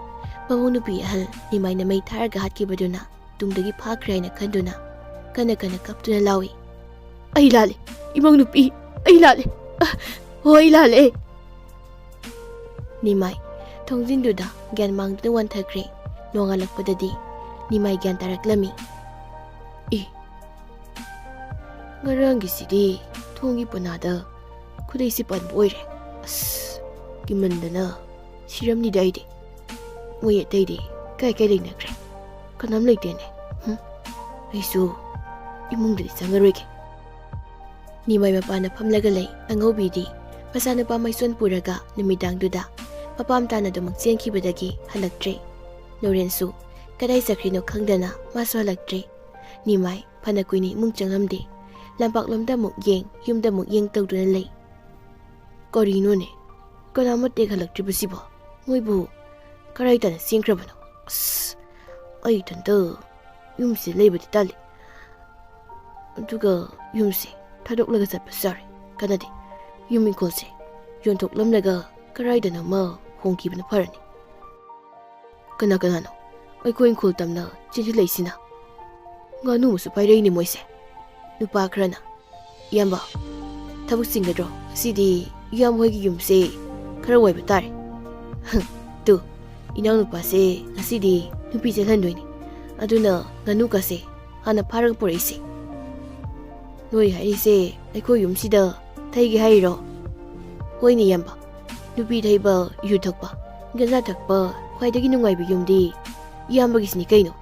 ꯃꯃꯧ ꯅꯨꯄꯤ ꯑꯍꯜ ꯅꯤꯃꯥꯏꯅ ꯃꯩ ꯊꯥꯔꯒ ꯍꯥꯠꯈꯤꯕꯗꯨꯅ ꯇꯨꯡꯗꯒꯤ ꯐꯥꯈ꯭ꯔꯦ ꯍꯥꯏꯅ ꯈꯟꯗꯨꯅ ꯀꯟꯅ ꯀꯟꯅ ꯀꯞꯇꯨꯅ ꯂꯥꯎꯏ꯫ "ꯑꯩ ꯂꯥꯜꯂꯦ, ꯏꯃꯧ ꯅꯨꯄꯤ, ꯑꯩ ꯂꯥꯜꯂꯦ꯫ ꯑ, ꯍꯣ, ꯑꯩ ꯂꯥꯜꯂꯦ꯫" ꯅꯤꯃꯥꯏ ꯊꯣꯡꯖꯤꯟꯗꯨꯗ ꯒ꯭ꯌꯥꯟ ꯃꯥꯡꯗꯨꯅ ꯋꯥꯟꯊꯈ꯭ꯔꯦ꯫ ꯅꯣꯡꯉꯥꯜꯂꯛꯄꯗꯗꯤ ꯅꯤꯃꯥꯏ ꯒ꯭ꯌꯥꯟ ꯇꯥꯔꯛꯂꯝꯃꯤ꯫ "ꯑꯦ, ꯉꯔꯥꯡꯒꯤꯁꯤꯗꯤ ꯊꯣꯡꯒꯤ ꯄꯅꯥꯗ ꯈꯨꯗꯩꯁꯤ ꯄꯟꯕ ꯑꯣꯏꯔꯦ꯫ ꯑꯁ, ꯀꯤꯃꯟꯗꯅ ꯁꯤꯔꯝꯅꯤꯗ ꯑꯩꯗꯤ꯫ ꯃꯣꯏ ꯑꯇꯩꯗꯤ ꯀꯥꯏ ꯀꯥꯏ ꯂꯩꯅꯈ꯭ꯔꯦ? ꯀꯅꯥꯝ ꯂꯩꯇꯦꯅꯦ꯫ ꯍꯨꯝ, ꯑꯩꯁꯨ ꯏꯃꯨꯡꯗꯗꯤ ꯆꯪꯉꯔꯣꯏꯒꯦ꯫" ꯅꯤꯃꯥꯏ ꯃꯄꯥꯟꯗ ꯐꯝꯂꯒ ꯂꯩ꯫ ꯑꯉꯧꯕꯤꯗꯤ ꯃꯆꯥꯅꯨꯄꯥ ꯃꯩꯆꯣꯟ ꯄꯨꯔꯒ ꯅꯨꯃꯤꯗꯥꯡꯗꯨꯗ ꯃꯄꯥꯝ ꯇꯥꯅ ꯑꯗꯨꯃꯛ ꯆꯦꯟꯈꯤꯕꯗꯒꯤ ꯍꯜꯂꯛꯇ꯭ꯔꯦ꯫ ꯅꯣꯔꯦꯟꯁꯨ ꯀꯗꯥꯏ ꯆꯠꯈ꯭ꯔꯤꯅꯣ ꯈꯪꯗꯅ ꯃꯥꯁꯨ ꯍꯜꯂꯛꯇ꯭ꯔꯦ꯫ ꯅꯤꯃꯥꯏ ꯐꯅ ꯀꯨꯏꯅ ꯏꯃꯨꯡ ꯆꯪꯂꯝꯗꯦ꯫ ꯂꯝꯄꯥꯛꯂꯣꯝꯗ ꯑꯃꯨꯛ ꯌꯦꯡ, ꯌꯨꯝꯗ ꯑꯃꯨꯛ ꯌꯦꯡ ꯇꯧꯗꯨꯅ ꯂꯩ꯫ ꯀꯔꯤꯅꯣꯅꯦ? ꯀꯅꯥꯃꯠꯇ ꯍꯜꯂꯛꯇ꯭ꯔꯤꯕꯁꯤꯕꯣ? ꯃꯣꯏꯕꯨ ꯀꯔꯥꯏ ꯇꯥꯅ ꯆꯦꯟꯈ꯭ꯔꯕꯅꯣ? ꯑꯁ, ꯑꯩ ꯏꯊꯟꯇ ꯌꯨꯝꯁꯤꯗ ꯂꯩꯕꯗꯤ ꯇꯜꯂꯤ꯫ ꯑꯗꯨꯒ ꯌꯨꯝꯁꯦ ꯊꯥꯗꯣꯛꯂꯒ ꯆꯠꯄꯁꯨ ꯌꯥꯔꯦ꯫ ꯀꯥꯟꯅꯗꯦ꯫ ꯌꯨꯝ ꯏꯪꯈꯣꯜꯁꯦ ꯌꯣꯟꯊꯣꯛꯂꯝꯂꯒ ꯀꯔꯥꯏꯗꯅꯣꯃ ꯍꯣꯡꯈꯤꯕꯅ ꯐꯔꯅꯤ꯫ ꯀꯅꯥ ꯀꯅꯥꯅꯣ ꯑꯩꯈꯣꯏ ꯏꯪꯈꯣꯜ ꯇꯝꯅ ꯆꯦꯟꯁꯤꯜꯂꯛꯏꯁꯤꯅ? ꯉꯥꯅꯨ ꯑꯃꯁꯨ ꯄꯥꯏꯔꯛꯏꯅꯦ ꯃꯣꯏꯁꯦ꯫ ꯅꯨꯄꯥ ꯈꯔꯅ, "ꯏꯌꯥꯝꯕ, ꯊꯕꯛ ꯆꯤꯟꯒꯗ꯭ꯔꯣ? ꯉꯁꯤꯗꯤ ꯏꯌꯥꯝꯕ ꯍꯣꯏꯒꯤ ꯌꯨꯝꯁꯦ ꯈꯔ ꯋꯥꯏꯕ ꯇꯥꯔꯦ꯫ ꯇꯨ, ꯏꯅꯥꯎꯅꯨꯄꯥꯁꯦ ꯉꯁꯤꯗꯤ ꯅꯨꯄꯤ ꯆꯦꯜꯍꯟꯗꯣꯏꯅꯤ꯫ ꯑꯗꯨꯅ ꯉꯥꯅꯨꯒꯁꯦ ꯍꯥꯟꯅ ꯐꯥꯔꯒ ꯄꯨꯔꯛꯏꯁꯦ꯫ ꯅꯣꯏ ꯍꯥꯏꯔꯤꯁꯦ ꯑꯩꯈꯣꯏ ꯌꯨꯝꯁꯤꯗ ꯊꯩꯒꯦ ꯍꯥꯏꯔꯤꯔꯣ?" "ꯍꯣꯏꯅꯦ ꯏꯌꯥꯝꯕ, ꯅꯨꯄꯤ ꯊꯩꯕ, ꯌꯨ ꯊꯛꯄ, ꯒꯟꯖꯥ ꯊꯛꯄ ꯈ꯭ꯋꯥꯏꯗꯒꯤ ꯅꯨꯡꯉꯥꯏꯕ ꯌꯨꯝꯗꯤ ꯏꯌꯥꯝꯕꯒꯤꯁꯤꯅꯤ ꯀꯩꯅꯣ꯫"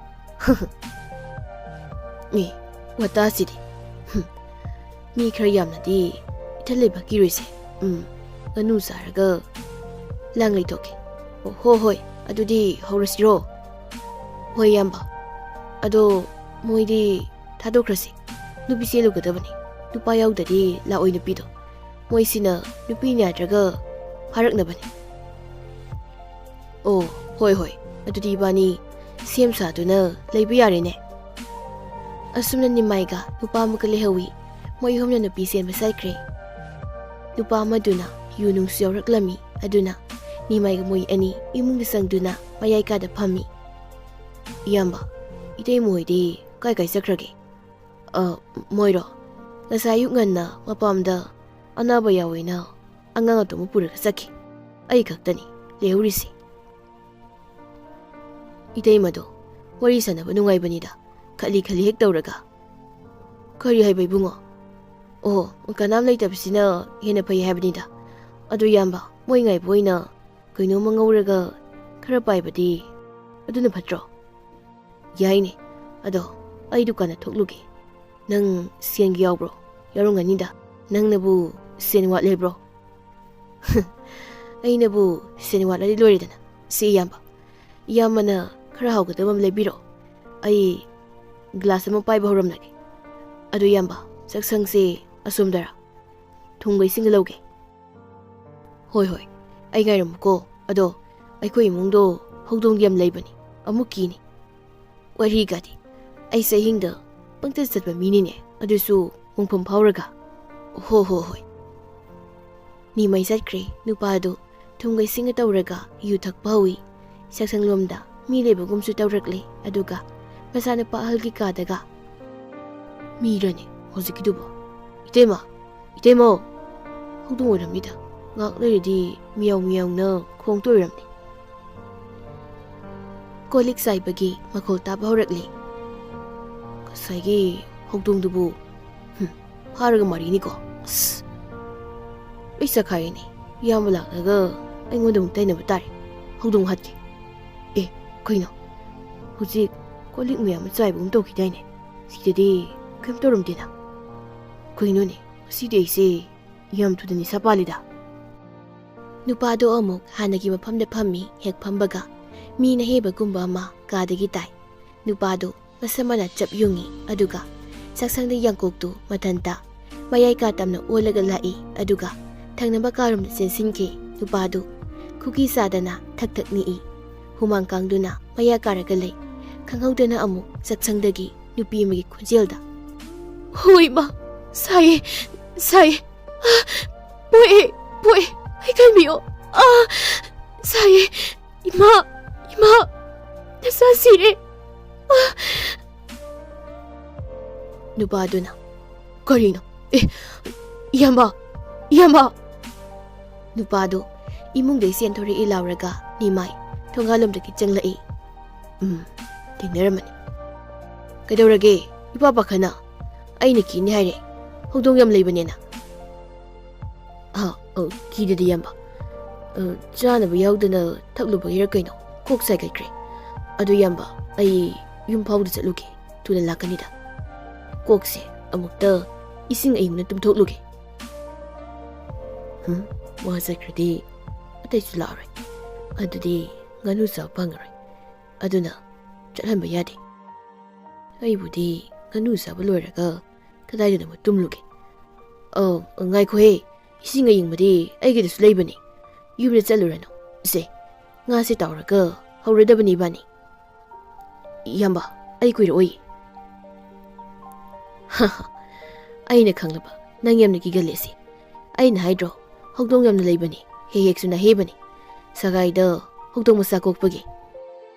ꯑꯦ, ꯋꯥꯇꯥꯁꯤꯗꯤ꯫ ꯍꯨꯝ, ꯃꯤ ꯈꯔ ꯌꯥꯝꯅꯗꯤ ꯏꯊꯟ ꯂꯩꯕ ꯀꯤꯔꯣꯏꯁꯦ꯫ ꯎꯝ, ꯉꯥꯅꯨ ꯆꯥꯔꯒ ꯂꯥꯡ ꯂꯩꯊꯣꯛꯀꯦ꯫ ꯑꯣ, ꯍꯣ ꯍꯣꯏ, ꯑꯗꯨꯗꯤ ꯍꯧꯔꯁꯤꯔꯣ? ꯍꯣꯏ ꯏꯌꯥꯝꯕ, ꯑꯗꯣ ꯃꯣꯏꯗꯤ ꯊꯥꯗꯣꯛꯈ꯭ꯔꯁꯤ꯫ ꯅꯨꯄꯤ ꯆꯦꯜꯂꯨꯒꯗꯕꯅꯤ꯫ ꯅꯨꯄꯥ ꯌꯥꯎꯗꯗꯤ ꯂꯥꯛꯑꯣꯏ ꯅꯨꯄꯤꯗꯣ꯫ ꯃꯣꯏꯁꯤꯅ ꯅꯨꯄꯤ ꯌꯥꯗ꯭ꯔꯒ ꯐꯥꯔꯛꯅꯕꯅꯤ꯫ ꯑꯣ, ꯍꯣꯏ ꯍꯣꯏ, ꯑꯗꯨꯗꯤ ꯏꯕꯥꯅꯤ ꯁꯦꯝ ꯁꯥꯗꯨꯅ ꯂꯩꯕ ꯌꯥꯔꯦꯅꯦ꯫ ꯑꯁꯨꯝꯅ ꯅꯤꯃꯥꯏꯒ ꯅꯨꯄꯥ ꯑꯃꯒ ꯂꯩꯍꯧꯏ꯫ ꯃꯣꯏ ꯑꯍꯨꯝꯅ ꯅꯨꯄꯤ ꯆꯦꯟꯕ ꯆꯠꯈ꯭ꯔꯦ꯫ ꯅꯨꯄꯥ ꯑꯃꯗꯨꯅ ꯌꯨ ꯅꯨꯡꯁꯨ ꯌꯥꯎꯔꯛꯂꯝꯃꯤ꯫ ꯑꯗꯨꯅ ꯅꯤꯃꯥꯏꯒ ꯃꯣꯏ ꯑꯅꯤ ꯏꯃꯨꯡꯗ ꯆꯪꯗꯨꯅ ꯃꯌꯥꯏ ꯀꯥꯗ ꯐꯝꯃꯤ꯫ "ꯏꯌꯥꯝꯕ, ꯏꯇꯩꯃ ꯍꯣꯏꯗꯤ ꯀꯥꯏ ꯀꯥꯏ ꯆꯠꯈ꯭ꯔꯒꯦ?" "ꯑ, ꯃꯣꯏꯔꯣ? ꯉꯁꯥꯏ ꯑꯌꯨꯛ ꯉꯟꯅ ꯃꯄꯥꯝꯗ ꯑꯅꯥꯕ ꯌꯥꯎꯋꯦꯅ ꯑꯉꯥꯡ ꯑꯇꯣꯝꯕ ꯄꯨꯔꯒ ꯆꯠꯈꯤ꯫ ꯑꯩ ꯈꯛꯇꯅꯤ ꯂꯩꯍꯧꯔꯤꯁꯦ꯫" ꯏꯇꯩꯃꯗꯣ ꯋꯥꯔꯤ ꯁꯥꯟꯅꯕ ꯅꯨꯡꯉꯥꯏꯕꯅꯤꯗ, ꯈꯠꯂꯤ ꯈꯠꯂꯤ ꯍꯦꯛ ꯇꯧꯔꯒ꯫ "ꯀꯔꯤ ꯍꯥꯏꯕ ꯏꯕꯨꯡꯉꯣ?" "ꯑꯣ, ꯀꯅꯥꯝ ꯂꯩꯇꯕꯁꯤꯅ ꯍꯦꯟꯅ ꯐꯩ ꯍꯥꯏꯕꯅꯤꯗ꯫ ꯑꯗꯨ ꯏꯌꯥꯝꯕ, ꯃꯣꯏ ꯉꯥꯏꯕ ꯑꯣꯏꯅ ꯀꯩꯅꯣꯝꯃ ꯉꯧꯔꯒ ꯈꯔ ꯄꯥꯏꯕꯗꯤ ꯑꯗꯨꯅ ꯐꯠꯇ꯭ꯔꯣ?" "ꯌꯥꯏꯅꯦ, ꯑꯗꯣ ꯑꯩ ꯗꯨꯀꯥꯟꯗ ꯊꯣꯛꯂꯨꯒꯦ꯫ ꯅꯪ ꯁꯦꯟꯒ ꯌꯥꯎꯕ꯭ꯔꯣ?" "ꯌꯥꯎꯔꯝꯒꯅꯤꯗ꯫ ꯅꯪꯅꯕꯨ ꯁꯦꯟ ꯋꯥꯠꯂꯦꯕ꯭ꯔꯣ?" "ꯑꯩꯅꯕꯨ ꯁꯦꯟ ꯋꯥꯠꯂꯗꯤ ꯂꯣꯏꯔꯦꯗꯅ꯫ ꯁꯤ ꯏꯌꯥꯝꯕ, ꯏꯌꯥꯝꯕꯅ ꯈꯔ ꯍꯥꯎꯒꯗꯕ ꯑꯃ ꯂꯩꯕꯤꯔꯛꯑꯣ꯫ ꯑꯩ ꯒ꯭ꯂꯥꯁ ꯑꯃ ꯄꯥꯏꯕ ꯍꯧꯔꯝꯂꯒꯦ꯫ ꯑꯗꯨ ꯏꯌꯥꯝꯕ, ꯆꯥꯛꯁꯪꯁꯦ ꯑꯁꯣꯝꯗꯔꯥ? ꯊꯨꯝꯒ ꯏꯁꯤꯡꯒ ꯂꯧꯒꯦ꯫" "ꯍꯣꯏ, ꯍꯣꯏ, ꯑꯩ ꯉꯥꯏꯔꯝꯃꯨꯀꯣ꯫ ꯑꯗꯣ ꯑꯩꯈꯣꯏ ꯏꯃꯨꯡꯗꯣ ꯍꯧꯗꯣꯡ ꯌꯥꯝ ꯂꯩꯕꯅꯤ, ꯑꯃꯨꯛ ꯀꯤꯅꯤ꯫ ꯋꯥꯔꯤꯒꯗꯤ, ꯑꯩꯁꯦ ꯑꯍꯤꯡꯗ ꯄꯪꯆꯠ ꯆꯠꯄ ꯃꯤꯅꯤꯅꯦ, ꯑꯗꯨꯁꯨ ꯃꯣꯡꯐꯝ ꯐꯥꯎꯔꯒ꯫" "ꯍꯣ, ꯍꯣ, ꯍꯣꯏ꯫" ꯅꯤꯃꯥꯏ ꯆꯠꯈ꯭ꯔꯦ꯫ ꯅꯨꯄꯥꯗꯨ ꯊꯨꯝꯒ ꯏꯁꯤꯡꯒ ꯇꯧꯔꯒ ꯌꯨ ꯊꯛꯄ ꯍꯧꯏ꯫ ꯁꯛꯁꯪꯂꯣꯝꯗ ꯃꯤ ꯂꯩꯕꯒꯨꯝꯁꯨ ꯇꯧꯔꯛꯂꯦ꯫ ꯑꯗꯨꯒ ꯃꯆꯥꯅꯨꯄꯥ ꯑꯍꯜꯒꯤ ꯀꯥꯗꯒ꯫ "ꯃꯤꯔꯅꯦ ꯍꯧꯖꯤꯛꯀꯤꯗꯨꯕꯣ? ꯏꯇꯩꯃ, ꯏꯇꯩꯃ!" "ꯍꯧꯗꯣꯡ ꯑꯣꯏꯔꯝꯅꯤꯗ꯫ ꯉꯥꯏꯍꯥꯛ ꯂꯩꯔꯗꯤ ꯃꯤꯌꯥꯎ ꯃꯤꯌꯥꯎꯅ ꯈꯣꯡꯇꯣꯏ ꯑꯣꯏꯔꯝꯅꯤ꯫" ꯀꯣꯜ ꯂꯤꯛ ꯆꯥꯏꯕꯒꯤ ꯃꯈꯣꯜ ꯇꯥꯕ ꯍꯧꯔꯛꯂꯦ꯫ "ꯉꯁꯥꯏꯒꯤ ꯍꯧꯗꯣꯡꯗꯨꯕꯨ, ꯍꯨꯝ, ꯐꯥꯔꯒ ꯃꯔꯤꯅꯤꯀꯣ꯫ ꯑꯁ, ꯂꯣꯏ ꯆꯈꯥꯏꯔꯦꯅꯦ꯫ ꯏꯌꯥꯝꯕ ꯂꯥꯛꯂꯒ ꯑꯩꯉꯣꯟꯗ ꯑꯃꯨꯛ ꯇꯩꯅꯕ ꯇꯥꯔꯦ꯫ ꯍꯧꯗꯣꯡ ꯍꯥꯠꯀꯦ꯫ ꯑꯦ, ꯀꯩꯅꯣ? ꯍꯧꯖꯤꯛ ꯀꯣꯜ ꯂꯤꯛ ꯃꯌꯥꯝ ꯑꯃ ꯆꯥꯏꯕꯒꯨꯝ ꯇꯧꯈꯤꯗꯥꯏꯅꯦ? ꯁꯤꯗꯗꯤ ꯀꯩꯝ ꯇꯧꯔꯝꯗꯦꯅ꯫ ꯀꯩꯅꯣꯅꯦ, ꯉꯁꯤꯗꯤ ꯑꯩꯁꯦ ꯌꯥꯝ ꯊꯨꯅ ꯅꯤꯁꯥ ꯄꯥꯜꯂꯤꯗ꯫" ꯅꯨꯄꯥꯗꯣ ꯑꯃꯨꯛ ꯍꯥꯟꯅꯒꯤ ꯃꯐꯝꯗ ꯐꯝꯃꯤ꯫ ꯍꯦꯛ ꯐꯝꯕꯒ ꯃꯤꯅ ꯍꯦꯕꯒꯨꯝꯕ ꯑꯃ ꯀꯥꯗꯒꯤ ꯇꯥꯏ꯫ ꯅꯨꯄꯥꯗꯣ ꯃꯁꯝ ꯃꯅꯥ ꯆꯞ ꯌꯨꯡꯉꯤ, ꯑꯗꯨꯒ ꯆꯥꯛꯁꯪꯗ ꯌꯥꯡꯀꯣꯛꯇꯨ ꯃꯊꯟꯇ ꯃꯌꯥꯏ ꯀꯥ ꯇꯝꯅ ꯑꯣꯜꯂꯒ ꯂꯥꯛꯏ, ꯑꯗꯨꯒ ꯊꯪꯅꯕ ꯀꯥꯔꯣꯝꯗ ꯆꯦꯟꯁꯤꯟꯈꯤ꯫ ꯅꯨꯄꯥꯗꯨ ꯈꯨꯀꯤ ꯆꯥꯗꯅ ꯊꯛ ꯊꯛ ꯅꯤꯛꯏ꯫ ꯍꯨꯃꯥꯡ ꯀꯥꯡꯗꯨꯅ ꯃꯌꯥ ꯀꯥꯔꯒ ꯂꯩ꯫ ꯈꯪꯍꯧꯗꯅ ꯑꯃꯨꯛ ꯆꯥꯛꯁꯪꯗꯒꯤ ꯅꯨꯄꯤ ꯑꯃꯒꯤ ꯈꯣꯟꯖꯦꯜꯗ, "ꯍꯣꯏ, ꯏꯃꯥ, ꯁꯥꯏꯌꯦ, ꯁꯥꯏꯌꯦ꯫ ꯑꯥ, ꯄꯣꯛꯑꯦ, ꯄꯣꯛꯑꯦ, ꯑꯩ ꯀꯟꯕꯤꯌꯣ꯫ ꯑꯥ, ꯁꯥꯏꯌꯦ, ꯏꯃꯥ, ꯏꯃꯥ, ꯅꯆꯥ ꯁꯤꯔꯦ꯫ ꯑꯥ꯫" ꯅꯨꯄꯥꯗꯨꯅ, "ꯀꯔꯤꯅꯣ? ꯑꯦ, ꯏꯌꯥꯝꯕ, ꯏꯌꯥꯝꯕ!" ꯅꯨꯄꯥꯗꯨ ꯏꯃꯨꯡꯗꯒꯤ ꯆꯦꯟꯊꯣꯔꯛꯏ ꯂꯥꯎꯔꯒ ꯅꯤꯃꯥꯏ ꯊꯣꯡꯒꯥꯜꯂꯣꯝꯗꯒꯤ ꯆꯪꯂꯛꯏ꯫ ꯎꯝ, ꯊꯦꯡꯅꯔꯝꯃꯅꯤ꯫ "ꯀꯩꯗꯧꯔꯒꯦ, ꯏꯄꯥ ꯄꯥꯈꯠꯅ? ꯑꯩꯅ ꯀꯤꯅꯤ ꯍꯥꯏꯔꯦ, ꯍꯧꯗꯣꯡ ꯌꯥꯝ ꯂꯩꯕꯅꯦꯅ꯫" "ꯑ, ꯑ, ꯀꯤꯗꯗꯤ, ꯏꯌꯥꯝꯕ꯫ ꯑ, ꯆꯥꯅꯕ ꯌꯥꯎꯗꯅ ꯊꯛꯂꯨꯕꯒꯤꯔ ꯀꯩꯅꯣ, ꯀꯣꯛ ꯁꯥꯏꯒꯠꯈ꯭ꯔꯦ꯫ ꯑꯗꯨ, ꯏꯌꯥꯝꯕ, ꯑꯩ ꯌꯨꯝ ꯐꯥꯎꯗ ꯆꯠꯂꯨꯒꯦ, ꯊꯨꯅ ꯂꯥꯛꯀꯅꯤꯗ꯫ ꯀꯣꯛꯁꯦ ꯑꯃꯨꯛꯇ ꯏꯁꯤꯡ ꯑꯏꯪꯕꯅ ꯇꯨꯝꯊꯣꯛꯂꯨꯒꯦ꯫" ꯍꯨꯝ, ꯃꯥ ꯆꯠꯈ꯭ꯔꯗꯤ ꯑꯇꯩꯁꯨ ꯂꯥꯛꯑꯔꯣꯏ꯫ ꯑꯗꯨꯗꯤ ꯉꯥꯅꯨ ꯆꯥꯕ ꯐꯪꯉꯔꯣꯏ꯫ ꯑꯗꯨꯅ ꯆꯠꯍꯟꯕ ꯌꯥꯗꯦ꯫ ꯑꯩꯕꯨꯗꯤ ꯉꯥꯅꯨ ꯆꯥꯕ ꯂꯣꯏꯔꯒ ꯀꯗꯥꯏꯗꯅꯣ ꯑꯃ ꯇꯨꯝꯂꯨꯒꯦ꯫ ꯑꯧ, ꯉꯥꯏꯈꯣꯍꯦ, ꯏꯁꯤꯡ ꯑꯌꯤꯡꯕꯗꯤ ꯑꯩꯒꯤꯗꯁꯨ ꯂꯩꯕꯅꯤ꯫ ꯌꯨꯝꯗ ꯆꯠꯂꯨꯔꯅꯨ꯫ ꯁꯦ, ꯉꯥꯁꯦ ꯇꯥꯎꯔꯒ ꯍꯧꯔꯗꯕꯅꯤ ꯏꯕꯥꯅꯤ꯫ ꯏꯌꯥꯝꯕ, ꯑꯩ ꯀꯨꯏꯔꯛꯑꯣꯏ꯫ ꯑꯩꯅ ꯈꯪꯂꯕ, ꯅꯪ ꯌꯥꯝꯅ ꯀꯤꯒꯜꯂꯦ ꯁꯤ꯫ ꯑꯩꯅ ꯍꯥꯏꯗ꯭ꯔꯣ, ꯍꯧꯗꯣꯡ ꯌꯥꯝꯅ ꯂꯩꯕꯅꯤ, ꯍꯦꯛ ꯍꯦꯛꯁꯨ ꯅꯍꯦꯕꯅꯤ꯫ ꯁꯒꯥꯏꯗ ꯍꯧꯗꯣꯡ ꯃꯆꯥ ꯀꯣꯛꯄꯒꯤ꯫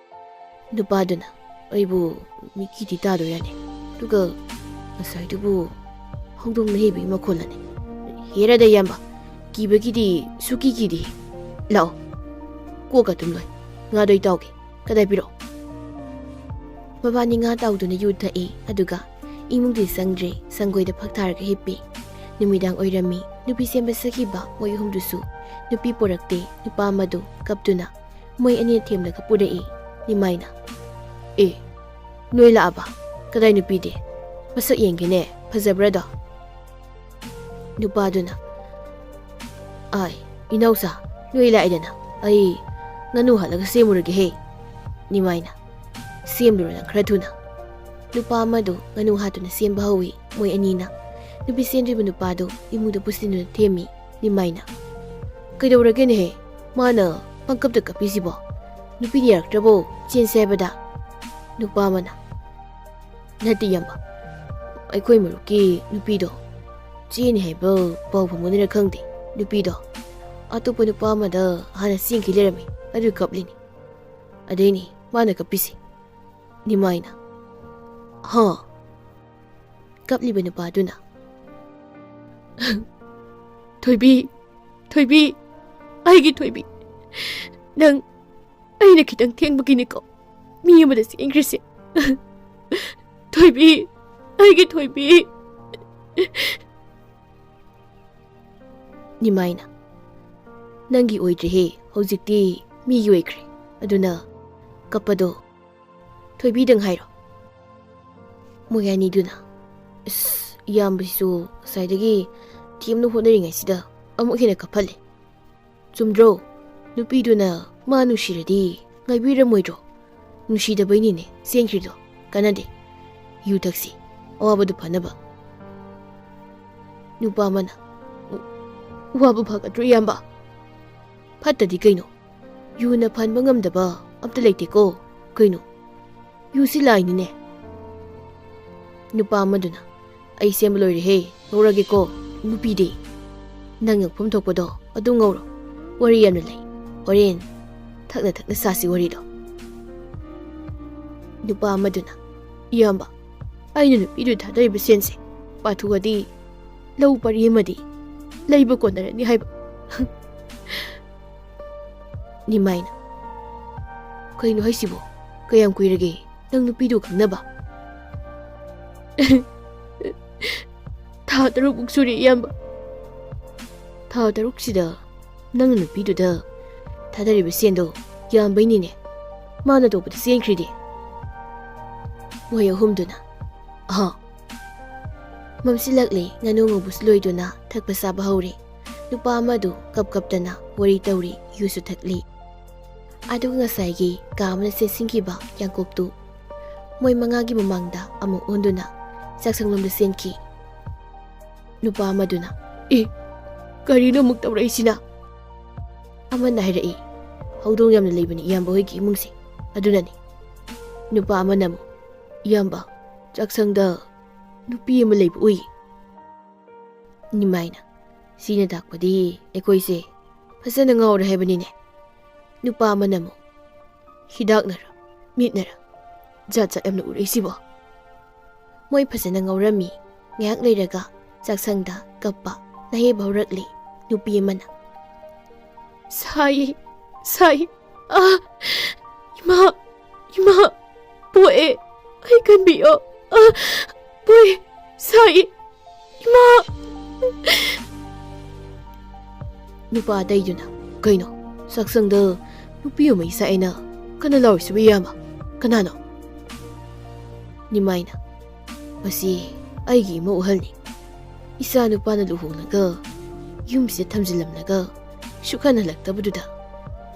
ꯅꯨꯄꯥꯗꯨꯅ ꯑꯩꯕꯨ ꯃꯤꯀꯤꯗꯤ ꯇꯥꯗꯣꯏꯔꯅꯤ꯫ ꯑꯗꯨꯒ ꯉꯁꯥꯏꯗꯨꯕꯨ ꯍꯧꯗꯣꯡꯅ ꯍꯦꯕꯒꯤ ꯃꯈꯣꯜꯂꯅꯤ꯫ ꯍꯦꯔꯥꯗ ꯏꯌꯥꯝꯕ, ꯀꯤꯕꯒꯤꯗꯤ ꯁꯨꯀꯤ ꯀꯤꯗꯦ꯫ ꯂꯥꯛꯑꯣ, ꯀꯣꯛꯀ ꯇꯨꯝꯂꯣꯏ꯫ ꯉꯥꯗꯣ ꯑꯩ ꯇꯥꯎꯒꯦ꯫ ꯀꯗꯥꯏ ꯄꯤꯔꯛꯑꯣ꯫ ꯃꯕꯥꯅꯤ ꯉꯥ ꯇꯥꯎꯗꯨꯅ ꯌꯨ ꯊꯛꯏ, ꯑꯗꯨꯒ ꯏꯃꯨꯡꯗꯤ ꯆꯪꯗ꯭ꯔꯦ, ꯁꯪꯒꯣꯏꯗ ꯐꯛ ꯊꯥꯔꯒ ꯍꯤꯞꯄꯤ꯫ ꯅꯨꯃꯤꯗꯥꯡ ꯑꯣꯏꯔꯝꯃꯤ, ꯅꯨꯄꯤ ꯁꯦꯝꯕ ꯆꯠꯈꯤꯕ ꯃꯣꯏ ꯑꯍꯨꯝꯗꯨꯁꯨ ꯅꯨꯄꯤ ꯄꯣꯔꯛꯇꯦ꯫ ꯅꯨꯄꯥ ꯑꯃꯗꯨ ꯀꯞꯇꯨꯅ ꯃꯣꯏ ꯑꯅꯤ ꯊꯦꯝꯂꯒ ꯄꯨꯔꯛꯏ꯫ ꯅꯤꯃꯥꯏꯅ, "ꯑꯦ, ꯅꯣꯏ ꯂꯥꯛꯑꯕ? ꯀꯗꯥꯏ ꯅꯨꯄꯤꯗꯤ? ꯃꯁꯛ ꯌꯦꯡꯒꯦꯅꯦ, ꯐꯖꯕ꯭ꯔꯥꯗꯣ?" ꯅꯨꯄꯥꯗꯨꯅ, "ꯑꯥꯏ, ꯏꯅꯥꯎꯆꯥ, ꯅꯣꯏ ꯂꯥꯛꯏꯗꯅ, ꯑꯩ ꯉꯥꯅꯨ ꯍꯥꯠꯂꯒ ꯁꯦꯝꯃꯨꯔꯒꯦꯍꯦ꯫" ꯅꯤꯃꯥꯏꯅ, "ꯁꯦꯝꯂꯨꯔꯣ ꯅꯪ ꯈꯔ ꯊꯨꯅ꯫" ꯅꯨꯄꯥ ꯑꯃꯗꯨ ꯉꯥꯅꯨ ꯍꯥꯠꯇꯨꯅ ꯁꯦꯝꯕ ꯍꯧꯏ꯫ ꯃꯣꯏ ꯑꯅꯤꯅ ꯅꯨꯄꯤ ꯆꯦꯟꯗ꯭ꯔꯤꯕ ꯅꯨꯄꯥꯗꯨ ꯏꯃꯨꯡꯗ ꯄꯨꯁꯤꯟꯗꯨꯅ ꯊꯦꯝꯃꯤ꯫ ꯅꯤꯃꯥꯏꯅ, "ꯀꯩꯗꯧꯔꯒꯦꯅꯦꯍꯦ? ꯃꯥꯅ ꯄꯪꯀꯞꯇ ꯀꯞꯄꯤꯁꯤꯕꯣ? ꯅꯨꯄꯤꯅ ꯌꯥꯔꯛꯇ꯭ꯔꯕꯣ ꯆꯦꯟꯁꯦ ꯍꯥꯏꯕꯗ?" ꯅꯨꯄꯥ ꯑꯃꯅ, "ꯅꯠꯇꯦ ꯏꯌꯥꯝꯕ, ꯑꯩꯈꯣꯏ ꯃꯔꯨꯞꯀꯤ ꯅꯨꯄꯤꯗꯣ ꯆꯦꯅꯤ ꯍꯥꯏꯕ ꯄꯥꯎ ꯐꯪꯕꯗꯨꯅ ꯈꯪꯗꯦ, ꯅꯨꯄꯤꯗꯣ ꯑꯇꯣꯞꯄ ꯅꯨꯄꯥ ꯑꯃꯗ ꯍꯥꯟꯅ ꯆꯦꯟꯈꯤ ꯂꯩꯔꯝꯃꯤ, ꯑꯗꯨ ꯀꯞꯂꯤꯅꯤ꯫ ꯑꯗꯩꯅꯤ ꯃꯥꯅ ꯀꯞꯄꯤꯁꯤ꯫" ꯅꯤꯃꯥꯏꯅ, "ꯍꯥ?" ꯀꯞꯂꯤꯕ ꯅꯨꯄꯥꯗꯨꯅ, "ꯊꯣꯏꯕꯤ, ꯊꯣꯏꯕꯤ, ꯑꯩꯒꯤ ꯊꯣꯏꯕꯤ, ꯅꯪ ꯑꯩꯅ ꯈꯤꯇꯪ ꯊꯦꯡꯕꯒꯤꯅꯤꯀꯣ ꯃꯤ ꯑꯃꯗ ꯆꯦꯟꯈ꯭ꯔꯤꯁꯦ꯫ ꯊꯣꯏꯕꯤ, ꯑꯩꯒꯤ ꯊꯣꯏꯕꯤ꯫" ꯅꯤꯃꯥꯏꯅ, "ꯅꯪꯒꯤ ꯑꯣꯏꯗ꯭ꯔꯦꯍꯦ, ꯍꯧꯖꯤꯛꯇꯤ ꯃꯤꯒꯤ ꯑꯣꯏꯈ꯭ꯔꯦ꯫ ꯑꯗꯨꯅ ꯀꯞꯄꯗꯣ ꯊꯣꯏꯕꯤꯗꯪ ꯍꯥꯏꯔꯣ꯫" ꯃꯣꯏ ꯑꯅꯤꯗꯨꯅ, "ꯑꯁ, ꯏꯌꯥꯝꯕꯁꯤꯁꯨ ꯉꯁꯥꯏꯗꯒꯤ ꯊꯦꯝꯅ ꯍꯣꯠꯅꯔꯤꯉꯩꯁꯤꯗ ꯑꯃꯨꯛ ꯍꯦꯟꯅ ꯀꯞꯍꯜꯂꯦ꯫ ꯆꯨꯝꯗ꯭ꯔꯣ? ꯅꯨꯄꯤꯗꯨꯅ ꯃꯥ ꯅꯨꯡꯁꯤꯔꯗꯤ ꯉꯥꯏꯕꯤꯔꯝꯃꯣꯏꯗ꯭ꯔꯣ? ꯅꯨꯡꯁꯤꯗꯕꯩꯅꯤꯅꯦ ꯆꯦꯟꯈ꯭ꯔꯤꯗꯣ꯫ ꯀꯥꯟꯅꯗꯦ꯫ ꯌꯨ ꯊꯛꯁꯤ, ꯑꯋꯥꯕꯗꯨ ꯐꯅꯕ꯫" ꯅꯨꯄꯥ ꯑꯃꯅ, "ꯎ-, ꯋꯥꯕ ꯐꯒꯗ꯭ꯔꯣ, ꯏꯌꯥꯝꯕ? ꯐꯠꯇꯗꯤ ꯀꯩꯅꯣ? ꯌꯨꯅ ꯐꯍꯟꯕ ꯉꯝꯗꯕ ꯑꯝꯇ ꯂꯩꯇꯦꯀꯣ꯫ ꯀꯩꯅꯣ? ꯌꯨꯁꯤ ꯂꯥꯏꯅꯤꯅꯦ꯫ ꯅꯨꯄꯥ ꯑꯃꯗꯨꯅ, "ꯑꯩ ꯁꯦꯝꯕ ꯂꯣꯏꯔꯦꯍꯦ, ꯉꯧꯔꯒꯦꯀꯣ꯫ ꯅꯨꯄꯤꯗꯤ ꯅꯪ ꯉꯧꯐꯝ ꯊꯣꯛꯄꯗꯣ ꯑꯗꯨ ꯉꯧꯔꯣ꯫ ꯋꯥꯔꯤ ꯌꯥꯝꯅ ꯂꯩ꯫ ꯍꯣꯔꯦꯟ ꯊꯛꯅ ꯊꯛꯅ ꯁꯥꯁꯤ ꯋꯥꯔꯤꯗꯣ꯫" ꯅꯨꯄꯥ ꯑꯃꯗꯨꯅ, "ꯏꯌꯥꯝꯕ, ꯑꯩꯅ ꯅꯨꯄꯤꯗꯨ ꯊꯥꯗꯔꯤꯕ ꯁꯦꯟꯁꯦ ꯄꯥꯊꯣꯛꯑꯗꯤ ꯂꯧ ꯄꯔꯤ ꯑꯃꯗꯤ ꯂꯩꯕ ꯀꯣꯟꯅꯔꯅꯤ ꯍꯥꯏꯕ꯫" ꯅꯤꯃꯥꯏꯅ, "ꯀꯩꯅꯣ ꯍꯥꯏꯁꯤꯕꯣ? ꯀꯌꯥꯝ ꯀꯨꯏꯔꯒꯦ ꯅꯪ ꯅꯨꯄꯤꯗꯨ ꯈꯪꯅꯕ?" "ꯊꯥ ꯇꯔꯨꯛꯃꯨꯛ ꯁꯨꯔꯦ, ꯏꯌꯥꯝꯕ꯫" "ꯊꯥ ꯇꯔꯨꯛꯁꯤꯗ ꯅꯪ ꯅꯨꯄꯤꯗꯨꯗ ꯊꯥꯗꯔꯤꯕ ꯁꯦꯟꯗꯣ ꯌꯥꯝꯕꯩꯅꯤꯅꯦ꯫ ꯃꯥꯅ ꯑꯇꯣꯞꯄꯗ ꯆꯦꯟꯈ꯭ꯔꯤꯗꯤ?" ꯃꯣꯏ ꯑꯍꯨꯝꯗꯨꯅ, "ꯑꯍꯥ꯫" ꯃꯝꯁꯤꯜꯂꯛꯂꯦ꯫ ꯉꯥꯅꯨ ꯉꯧꯕꯁꯨ ꯂꯣꯏꯗꯨꯅ ꯊꯛꯄ ꯆꯥꯕ ꯍꯧꯔꯦ꯫ ꯅꯨꯄꯥ ꯑꯃꯗꯨ ꯀꯞ ꯀꯞꯇꯅ ꯋꯥꯔꯤ ꯇꯧꯔꯤ, ꯌꯨꯁꯨ ꯊꯛꯂꯤ꯫ ꯑꯗꯨꯒ ꯉꯁꯥꯏꯒꯤ ꯀꯥ ꯑꯃꯅ ꯆꯦꯟꯁꯤꯟꯈꯤꯕ ꯌꯥꯡꯀꯣꯛꯇꯨ ꯃꯣꯏ ꯃꯉꯥꯒꯤ ꯃꯃꯥꯡꯗ ꯑꯃꯨꯛ ꯑꯣꯟꯗꯨꯅ ꯆꯥꯛꯁꯪꯂꯣꯝꯗ ꯆꯦꯟꯈꯤ꯫ ꯅꯨꯄꯥ ꯑꯃꯗꯨꯅ, "ꯑꯦ, ꯀꯔꯤꯅꯣ ꯑꯃꯨꯛ ꯇꯧꯔꯛꯏꯁꯤꯅ?" ꯑꯃꯅ ꯍꯥꯏꯔꯛꯏ, "ꯍꯧꯗꯣꯡ ꯌꯥꯝꯅ ꯂꯩꯕꯅꯤ ꯏꯌꯥꯝꯕ ꯍꯣꯏꯒꯤ ꯏꯃꯨꯡꯁꯦ, ꯑꯗꯨꯅꯅꯤ꯫" ꯅꯨꯄꯥ ꯑꯃꯅ ꯑꯃꯨꯛ, "ꯏꯌꯥꯝꯕ, ꯆꯥꯛꯁꯪꯗ ꯅꯨꯄꯤ ꯑꯃ ꯂꯩꯕ ꯎꯏ꯫" ꯅꯤꯃꯥꯏꯅ, "ꯁꯤꯅ ꯇꯥꯛꯄꯗꯤ ꯑꯩꯈꯣꯏꯁꯦ ꯐꯖꯅ ꯉꯥꯎꯔꯦ ꯍꯥꯏꯕꯅꯤꯅꯦ꯫" ꯅꯨꯄꯥ ꯑꯃꯅ ꯑꯃꯨꯛ, "ꯍꯤꯗꯥꯛꯅꯔ ꯃꯤꯠꯅꯔ ꯖꯥꯠ ꯖꯥꯠ ꯌꯥꯝꯅ ꯎꯔꯛꯏꯁꯤꯕꯣ?" ꯃꯣꯏ ꯐꯖꯅ ꯉꯥꯎꯔꯝꯃꯤ꯫ ꯉꯥꯏꯍꯥꯛ ꯂꯩꯔꯒ ꯆꯥꯛꯁꯪꯗ ꯀꯞꯄ ꯅꯍꯦꯞ ꯍꯧꯔꯛꯂꯤ꯫ ꯅꯨꯄꯤ ꯑꯃꯅ, "ꯁꯥꯏ, ꯁꯥꯏ, ꯑꯥ, ꯏꯃꯥ, ꯏꯃꯥ, ꯄꯣꯛꯑꯦ, ꯑꯩ ꯀꯟꯕꯤꯌꯣ, ꯑꯥ, ꯄꯣꯛꯑꯦ, ꯁꯥꯏ, ꯏꯃꯥ!" ꯅꯨꯄꯥ ꯑꯇꯩꯗꯨꯅ, "ꯀꯩꯅꯣ, ꯆꯥꯛꯁꯪꯗ ꯅꯨꯄꯤ ꯑꯃ ꯏꯁꯥ ꯑꯩꯅ ꯀꯟꯅ ꯂꯥꯎꯔꯤꯁꯤꯕꯨ ꯏꯌꯥꯝꯕ? ꯀꯅꯥꯅꯣ?" ꯅꯤꯃꯥꯏꯅ, "ꯃꯁꯤ ꯑꯩꯒꯤ ꯏꯃꯧ ꯑꯍꯜꯅꯤ꯫ ꯏꯆꯥ ꯅꯨꯄꯥꯅ ꯂꯨꯍꯣꯡꯂꯒ ꯌꯨꯝꯁꯤꯗ ꯊꯝꯖꯤꯜꯂꯝꯂꯒ ꯁꯨꯛꯍꯟ ꯍꯜꯂꯛꯇꯕꯗꯨꯗ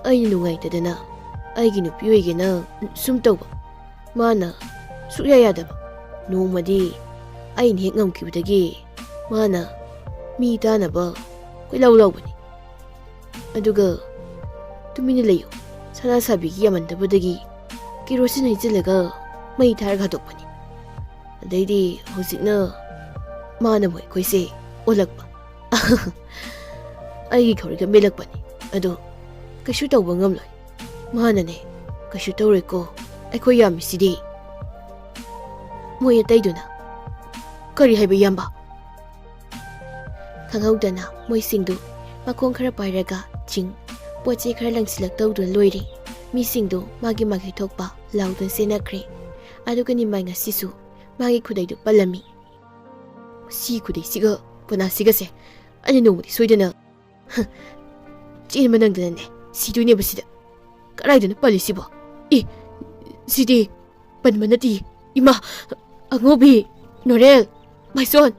ꯑꯩꯅ ꯅꯨꯡꯉꯥꯏꯇꯗꯅ ꯑꯩꯒꯤ ꯅꯨꯄꯤ ꯑꯣꯏꯒꯦꯅ ꯁꯨꯝ ꯇꯧꯕ꯫ ꯃꯥꯅ ꯁꯨꯛꯌꯥ ꯌꯥꯗꯕ꯫ ꯅꯣꯡꯃꯗꯤ ꯑꯩꯅ ꯍꯦꯛ ꯉꯝꯈꯤꯕꯗꯒꯤ ꯃꯥꯅ ꯃꯤ ꯇꯥꯅꯕ ꯀꯣꯏꯂꯥꯎ ꯂꯥꯎꯕꯅꯤ꯫ ꯑꯗꯨꯒ ꯇꯨꯃꯤꯟꯅ ꯂꯩꯌꯨ, ꯁꯅꯥ ꯁꯥꯕꯤꯒꯤ ꯌꯥꯝꯃꯟꯗꯕꯗꯒꯤ ꯀꯦꯔꯣꯁꯤꯟ ꯍꯩꯖꯤꯜꯂꯒ ꯃꯩ ꯊꯥꯔꯒ ꯍꯥꯠꯇꯣꯛꯄꯅꯤ꯫ ꯑꯗꯩꯗꯤ ꯍꯧꯖꯤꯛꯅ ꯃꯥꯅ ꯑꯃꯨꯛ ꯑꯩꯈꯣꯏꯁꯦ ꯑꯣꯜꯂꯛꯄ꯫ ꯑꯩꯒꯤ ꯈꯧꯔꯤꯒ ꯃꯦꯜꯂꯛꯄꯅꯤ꯫ ꯑꯗꯣ ꯀꯩꯁꯨ ꯇꯧꯕ ꯉꯝꯂꯣꯏ꯫ ꯃꯥꯅꯅꯦ, ꯀꯩꯁꯨ ꯇꯧꯔꯣꯏꯀꯣ, ꯑꯩꯈꯣꯏ ꯌꯥꯝꯃꯤꯁꯤꯗꯤ꯫ ꯃꯣꯏ ꯑꯇꯩꯗꯨꯅ, "ꯀꯔꯤ ꯍꯥꯏꯕ, ꯏꯌꯥꯝꯕ?" ꯈꯪꯍꯧꯗꯅ ꯃꯣꯏꯁꯤꯡꯗꯨ ꯃꯈꯣꯡ ꯈꯔ ꯄꯥꯏꯔꯒ ꯆꯤꯡ, ꯄꯣꯠ ꯆꯩ ꯈꯔ ꯂꯪꯁꯤꯜꯂꯛꯇꯧꯗꯨꯅ ꯂꯣꯏꯔꯦ꯫ ꯃꯤꯁꯤꯡꯗꯨ ꯃꯥꯒꯤ ꯃꯥꯒꯤ ꯊꯣꯛꯄ ꯂꯥꯎꯗꯨꯅ ꯆꯦꯟꯅꯈ꯭ꯔꯦ꯫ ꯑꯗꯨꯒ ꯅꯤꯃꯥꯏ ꯉꯁꯤꯁꯨ ꯃꯥꯒꯤ ꯈꯨꯗꯩꯗꯨ ꯄꯜꯂꯝꯃꯤ꯫ "ꯁꯤ ꯈꯨꯗꯩꯁꯤꯒ ꯀꯣꯅꯥꯁꯤꯒꯁꯦ ꯑꯩꯅ ꯅꯣꯡꯃꯗꯤ ꯁꯣꯏꯗꯅ ꯆꯦꯟꯕ ꯅꯪꯗꯅꯅꯦ ꯁꯤꯗꯣꯏꯅꯦꯕ ꯁꯤꯗ꯫ ꯀꯗꯥꯏꯗꯅ ꯄꯜꯂꯤꯁꯤꯕꯣ? ꯑꯦ, ꯁꯤꯗꯤ ꯄꯟꯕ ꯅꯠꯇꯦ꯫ ꯏꯃꯥ, ꯑꯉꯧꯕꯤ, ꯅꯣꯔꯦꯜ, ꯃꯥꯏꯁꯣꯟ,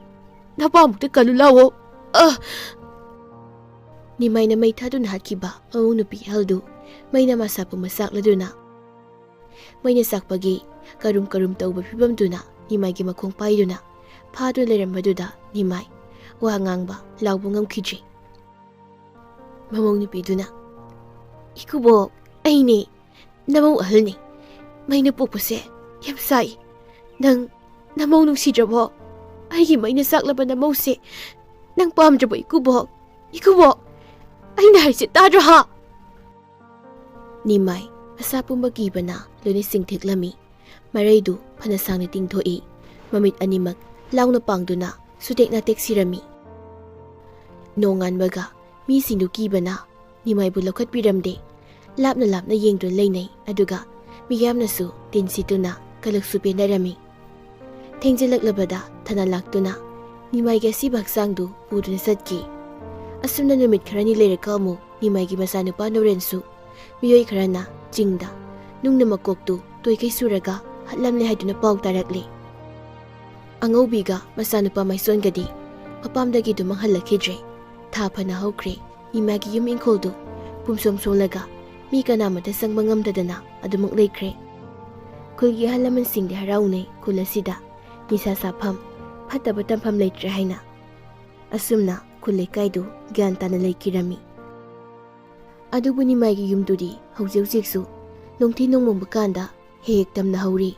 ꯅꯄꯥꯃꯨꯛꯇ ꯀꯜꯂꯨ ꯂꯥꯛꯑꯣ꯫ ꯑ!" ꯅꯤꯃꯥꯏꯅ ꯃꯩ ꯊꯥꯗꯨꯅ ꯍꯥꯠꯈꯤꯕ ꯃꯃꯧ ꯅꯨꯄꯤ ꯑꯍꯜꯗꯨ ꯃꯩꯅ ꯃꯁꯥ ꯄꯨꯝꯕ ꯆꯥꯛꯂꯗꯨꯅ, ꯃꯩꯅ ꯆꯥꯛꯄꯒꯤ ꯀꯔꯨꯝ ꯀꯔꯨꯝ ꯇꯧꯕ ꯐꯤꯕꯝꯗꯨꯅ ꯅꯤꯃꯥꯏꯒꯤ ꯃꯈꯣꯡ ꯄꯥꯏꯗꯨꯅ ꯐꯥꯗꯨꯅ ꯂꯩꯔꯝꯕꯗꯨꯗ ꯅꯤꯃꯥꯏ ꯋꯥ ꯉꯥꯡꯕ ꯂꯥꯎꯕ ꯉꯝꯈꯤꯗ꯭ꯔꯤ꯫ ꯃꯃꯧ ꯅꯨꯄꯤꯗꯨꯅ, "ꯏꯀꯨꯕꯣꯛ, ꯑꯩꯅꯦ, ꯅꯃꯧ ꯑꯍꯜꯅꯤ꯫ ꯃꯩꯅ ꯄꯣꯛꯄꯁꯦ ꯌꯥꯝ ꯁꯥꯏ꯫ ꯅꯪ ꯅꯃꯧ ꯅꯨꯡꯁꯤꯗ꯭ꯔꯕꯣ? ꯑꯩꯒꯤ ꯃꯩꯅ ꯆꯥꯛꯂꯕ ꯅꯃꯧꯁꯦ ꯅꯪ ꯄꯥꯝꯗ꯭ꯔꯕꯣ, ꯏꯀꯨꯕꯣꯛ? ꯏꯀꯨꯕꯣꯛ, ꯑꯩꯅ ꯍꯥꯏꯁꯦ ꯇꯥꯗ꯭ꯔꯣ, ꯍꯥ?" ꯅꯤꯃꯥꯏ ꯃꯁꯥ ꯄꯨꯝꯕ ꯀꯤꯕꯅ ꯂꯣꯏꯅ ꯆꯤꯡꯊꯤꯛꯂꯝꯃꯤ꯫ ꯃꯔꯩꯗꯨ ꯐꯅ ꯁꯥꯡꯅ ꯇꯤꯡꯊꯣꯛꯏ꯫ ꯃꯃꯤꯠ ꯑꯅꯤꯃꯛ ꯂꯥꯎꯅ ꯄꯥꯡꯗꯨꯅ ꯁꯨꯇꯦꯛ ꯅꯥꯇꯦꯛ ꯁꯤꯔꯝꯃꯤ꯫ ꯅꯣꯡꯉꯥꯟꯕꯒ ꯃꯤꯁꯤꯡꯗꯨ ꯀꯤꯕꯅ ꯅꯤꯃꯥꯏꯕꯨ ꯂꯧꯈꯠꯄꯤꯔꯝꯗꯦ꯫ ꯂꯥꯞꯅ ꯂꯥꯞꯅ ꯌꯦꯡꯗꯨꯅ ꯂꯩꯅꯩ, ꯑꯗꯨꯒ ꯃꯤꯌꯥꯝꯅꯁꯨ ꯇꯤꯟ ꯁꯤꯠꯇꯨꯅ ꯀꯂꯛꯁꯨ ꯄꯦꯟꯅꯔꯝꯃꯤ꯫ ꯊꯦꯡꯖꯤꯜꯂꯛꯂꯕꯗ ꯊꯅꯥ ꯂꯥꯛꯇꯨꯅ ꯅꯤꯃꯥꯏꯒꯤ ꯑꯁꯤꯕ ꯍꯛꯆꯥꯡꯗꯨ ꯄꯨꯗꯨꯅ ꯆꯠꯈꯤ꯫ ꯑꯁꯨꯝꯅ ꯅꯨꯃꯤꯠ ꯈꯔꯅꯤ ꯂꯩꯔꯒ ꯑꯃꯨꯛ ꯅꯤꯃꯥꯏꯒꯤ ꯃꯆꯥꯅꯨꯄꯥ ꯅꯣꯔꯦꯟꯁꯨ ꯃꯤꯑꯣꯏ ꯈꯔꯅ ꯆꯤꯡꯗ ꯅꯨꯡꯅ ꯃꯀꯣꯛꯇꯨ ꯇꯣꯏꯈꯩ ꯁꯨꯔꯒ ꯍꯠꯂꯝꯂꯦ ꯍꯥꯏꯗꯨꯅ ꯄꯥꯎ ꯇꯥꯔꯛꯂꯦ꯫ ꯑꯉꯧꯕꯤꯒ ꯃꯆꯥꯅꯨꯄꯥ ꯃꯥꯏꯁꯣꯟꯒꯗꯤ ꯃꯄꯥꯝꯗꯒꯤ ꯑꯗꯨꯃꯛ ꯍꯜꯂꯛꯈꯤꯗ꯭ꯔꯦ꯫ ꯊꯥ ꯐꯅ ꯍꯧꯈ꯭ꯔꯦ꯫ ꯅꯤꯃꯥꯒꯤ ꯌꯨꯝ ꯏꯪꯈꯣꯜꯗꯨ ꯄꯨꯝꯁꯣꯝ ꯁꯣꯜꯂꯒ ꯃꯤ ꯀꯅꯥꯃꯠꯇ ꯆꯪꯕ ꯉꯝꯗꯗꯅ ꯑꯗꯨꯃꯛ ꯂꯩꯈ꯭ꯔꯦ꯫ ꯈꯨꯜꯒꯤ ꯑꯍꯜ ꯂꯃꯟꯁꯤꯡꯗꯤ ꯍꯔꯥꯎꯅꯩ, ꯈꯨꯜ ꯑꯁꯤꯗ ꯅꯤꯁꯥ ꯆꯥꯐꯝ, ꯐꯠꯇꯕ ꯇꯝꯐꯝ ꯂꯩꯇ꯭ꯔꯦ ꯍꯥꯏꯅ꯫ ꯑꯁꯨꯝꯅ ꯈꯨꯜ ꯂꯩꯀꯥꯏꯗꯨ ꯒ꯭ꯌꯥꯟ ꯇꯥꯅ ꯂꯩꯈꯤꯔꯝꯃꯤ꯫ ꯑꯗꯨꯕꯨ ꯅꯤꯃꯥꯏꯒꯤ ꯌꯨꯝꯗꯨꯗꯤ ꯍꯧꯖꯤꯛ ꯍꯧꯖꯤꯛꯁꯨ ꯅꯨꯡꯊꯤ ꯅꯣꯡꯃꯪꯕ ꯀꯥꯟꯗ ꯍꯦꯛ ꯍꯦꯛ ꯇꯝꯅꯍꯧꯔꯤ꯫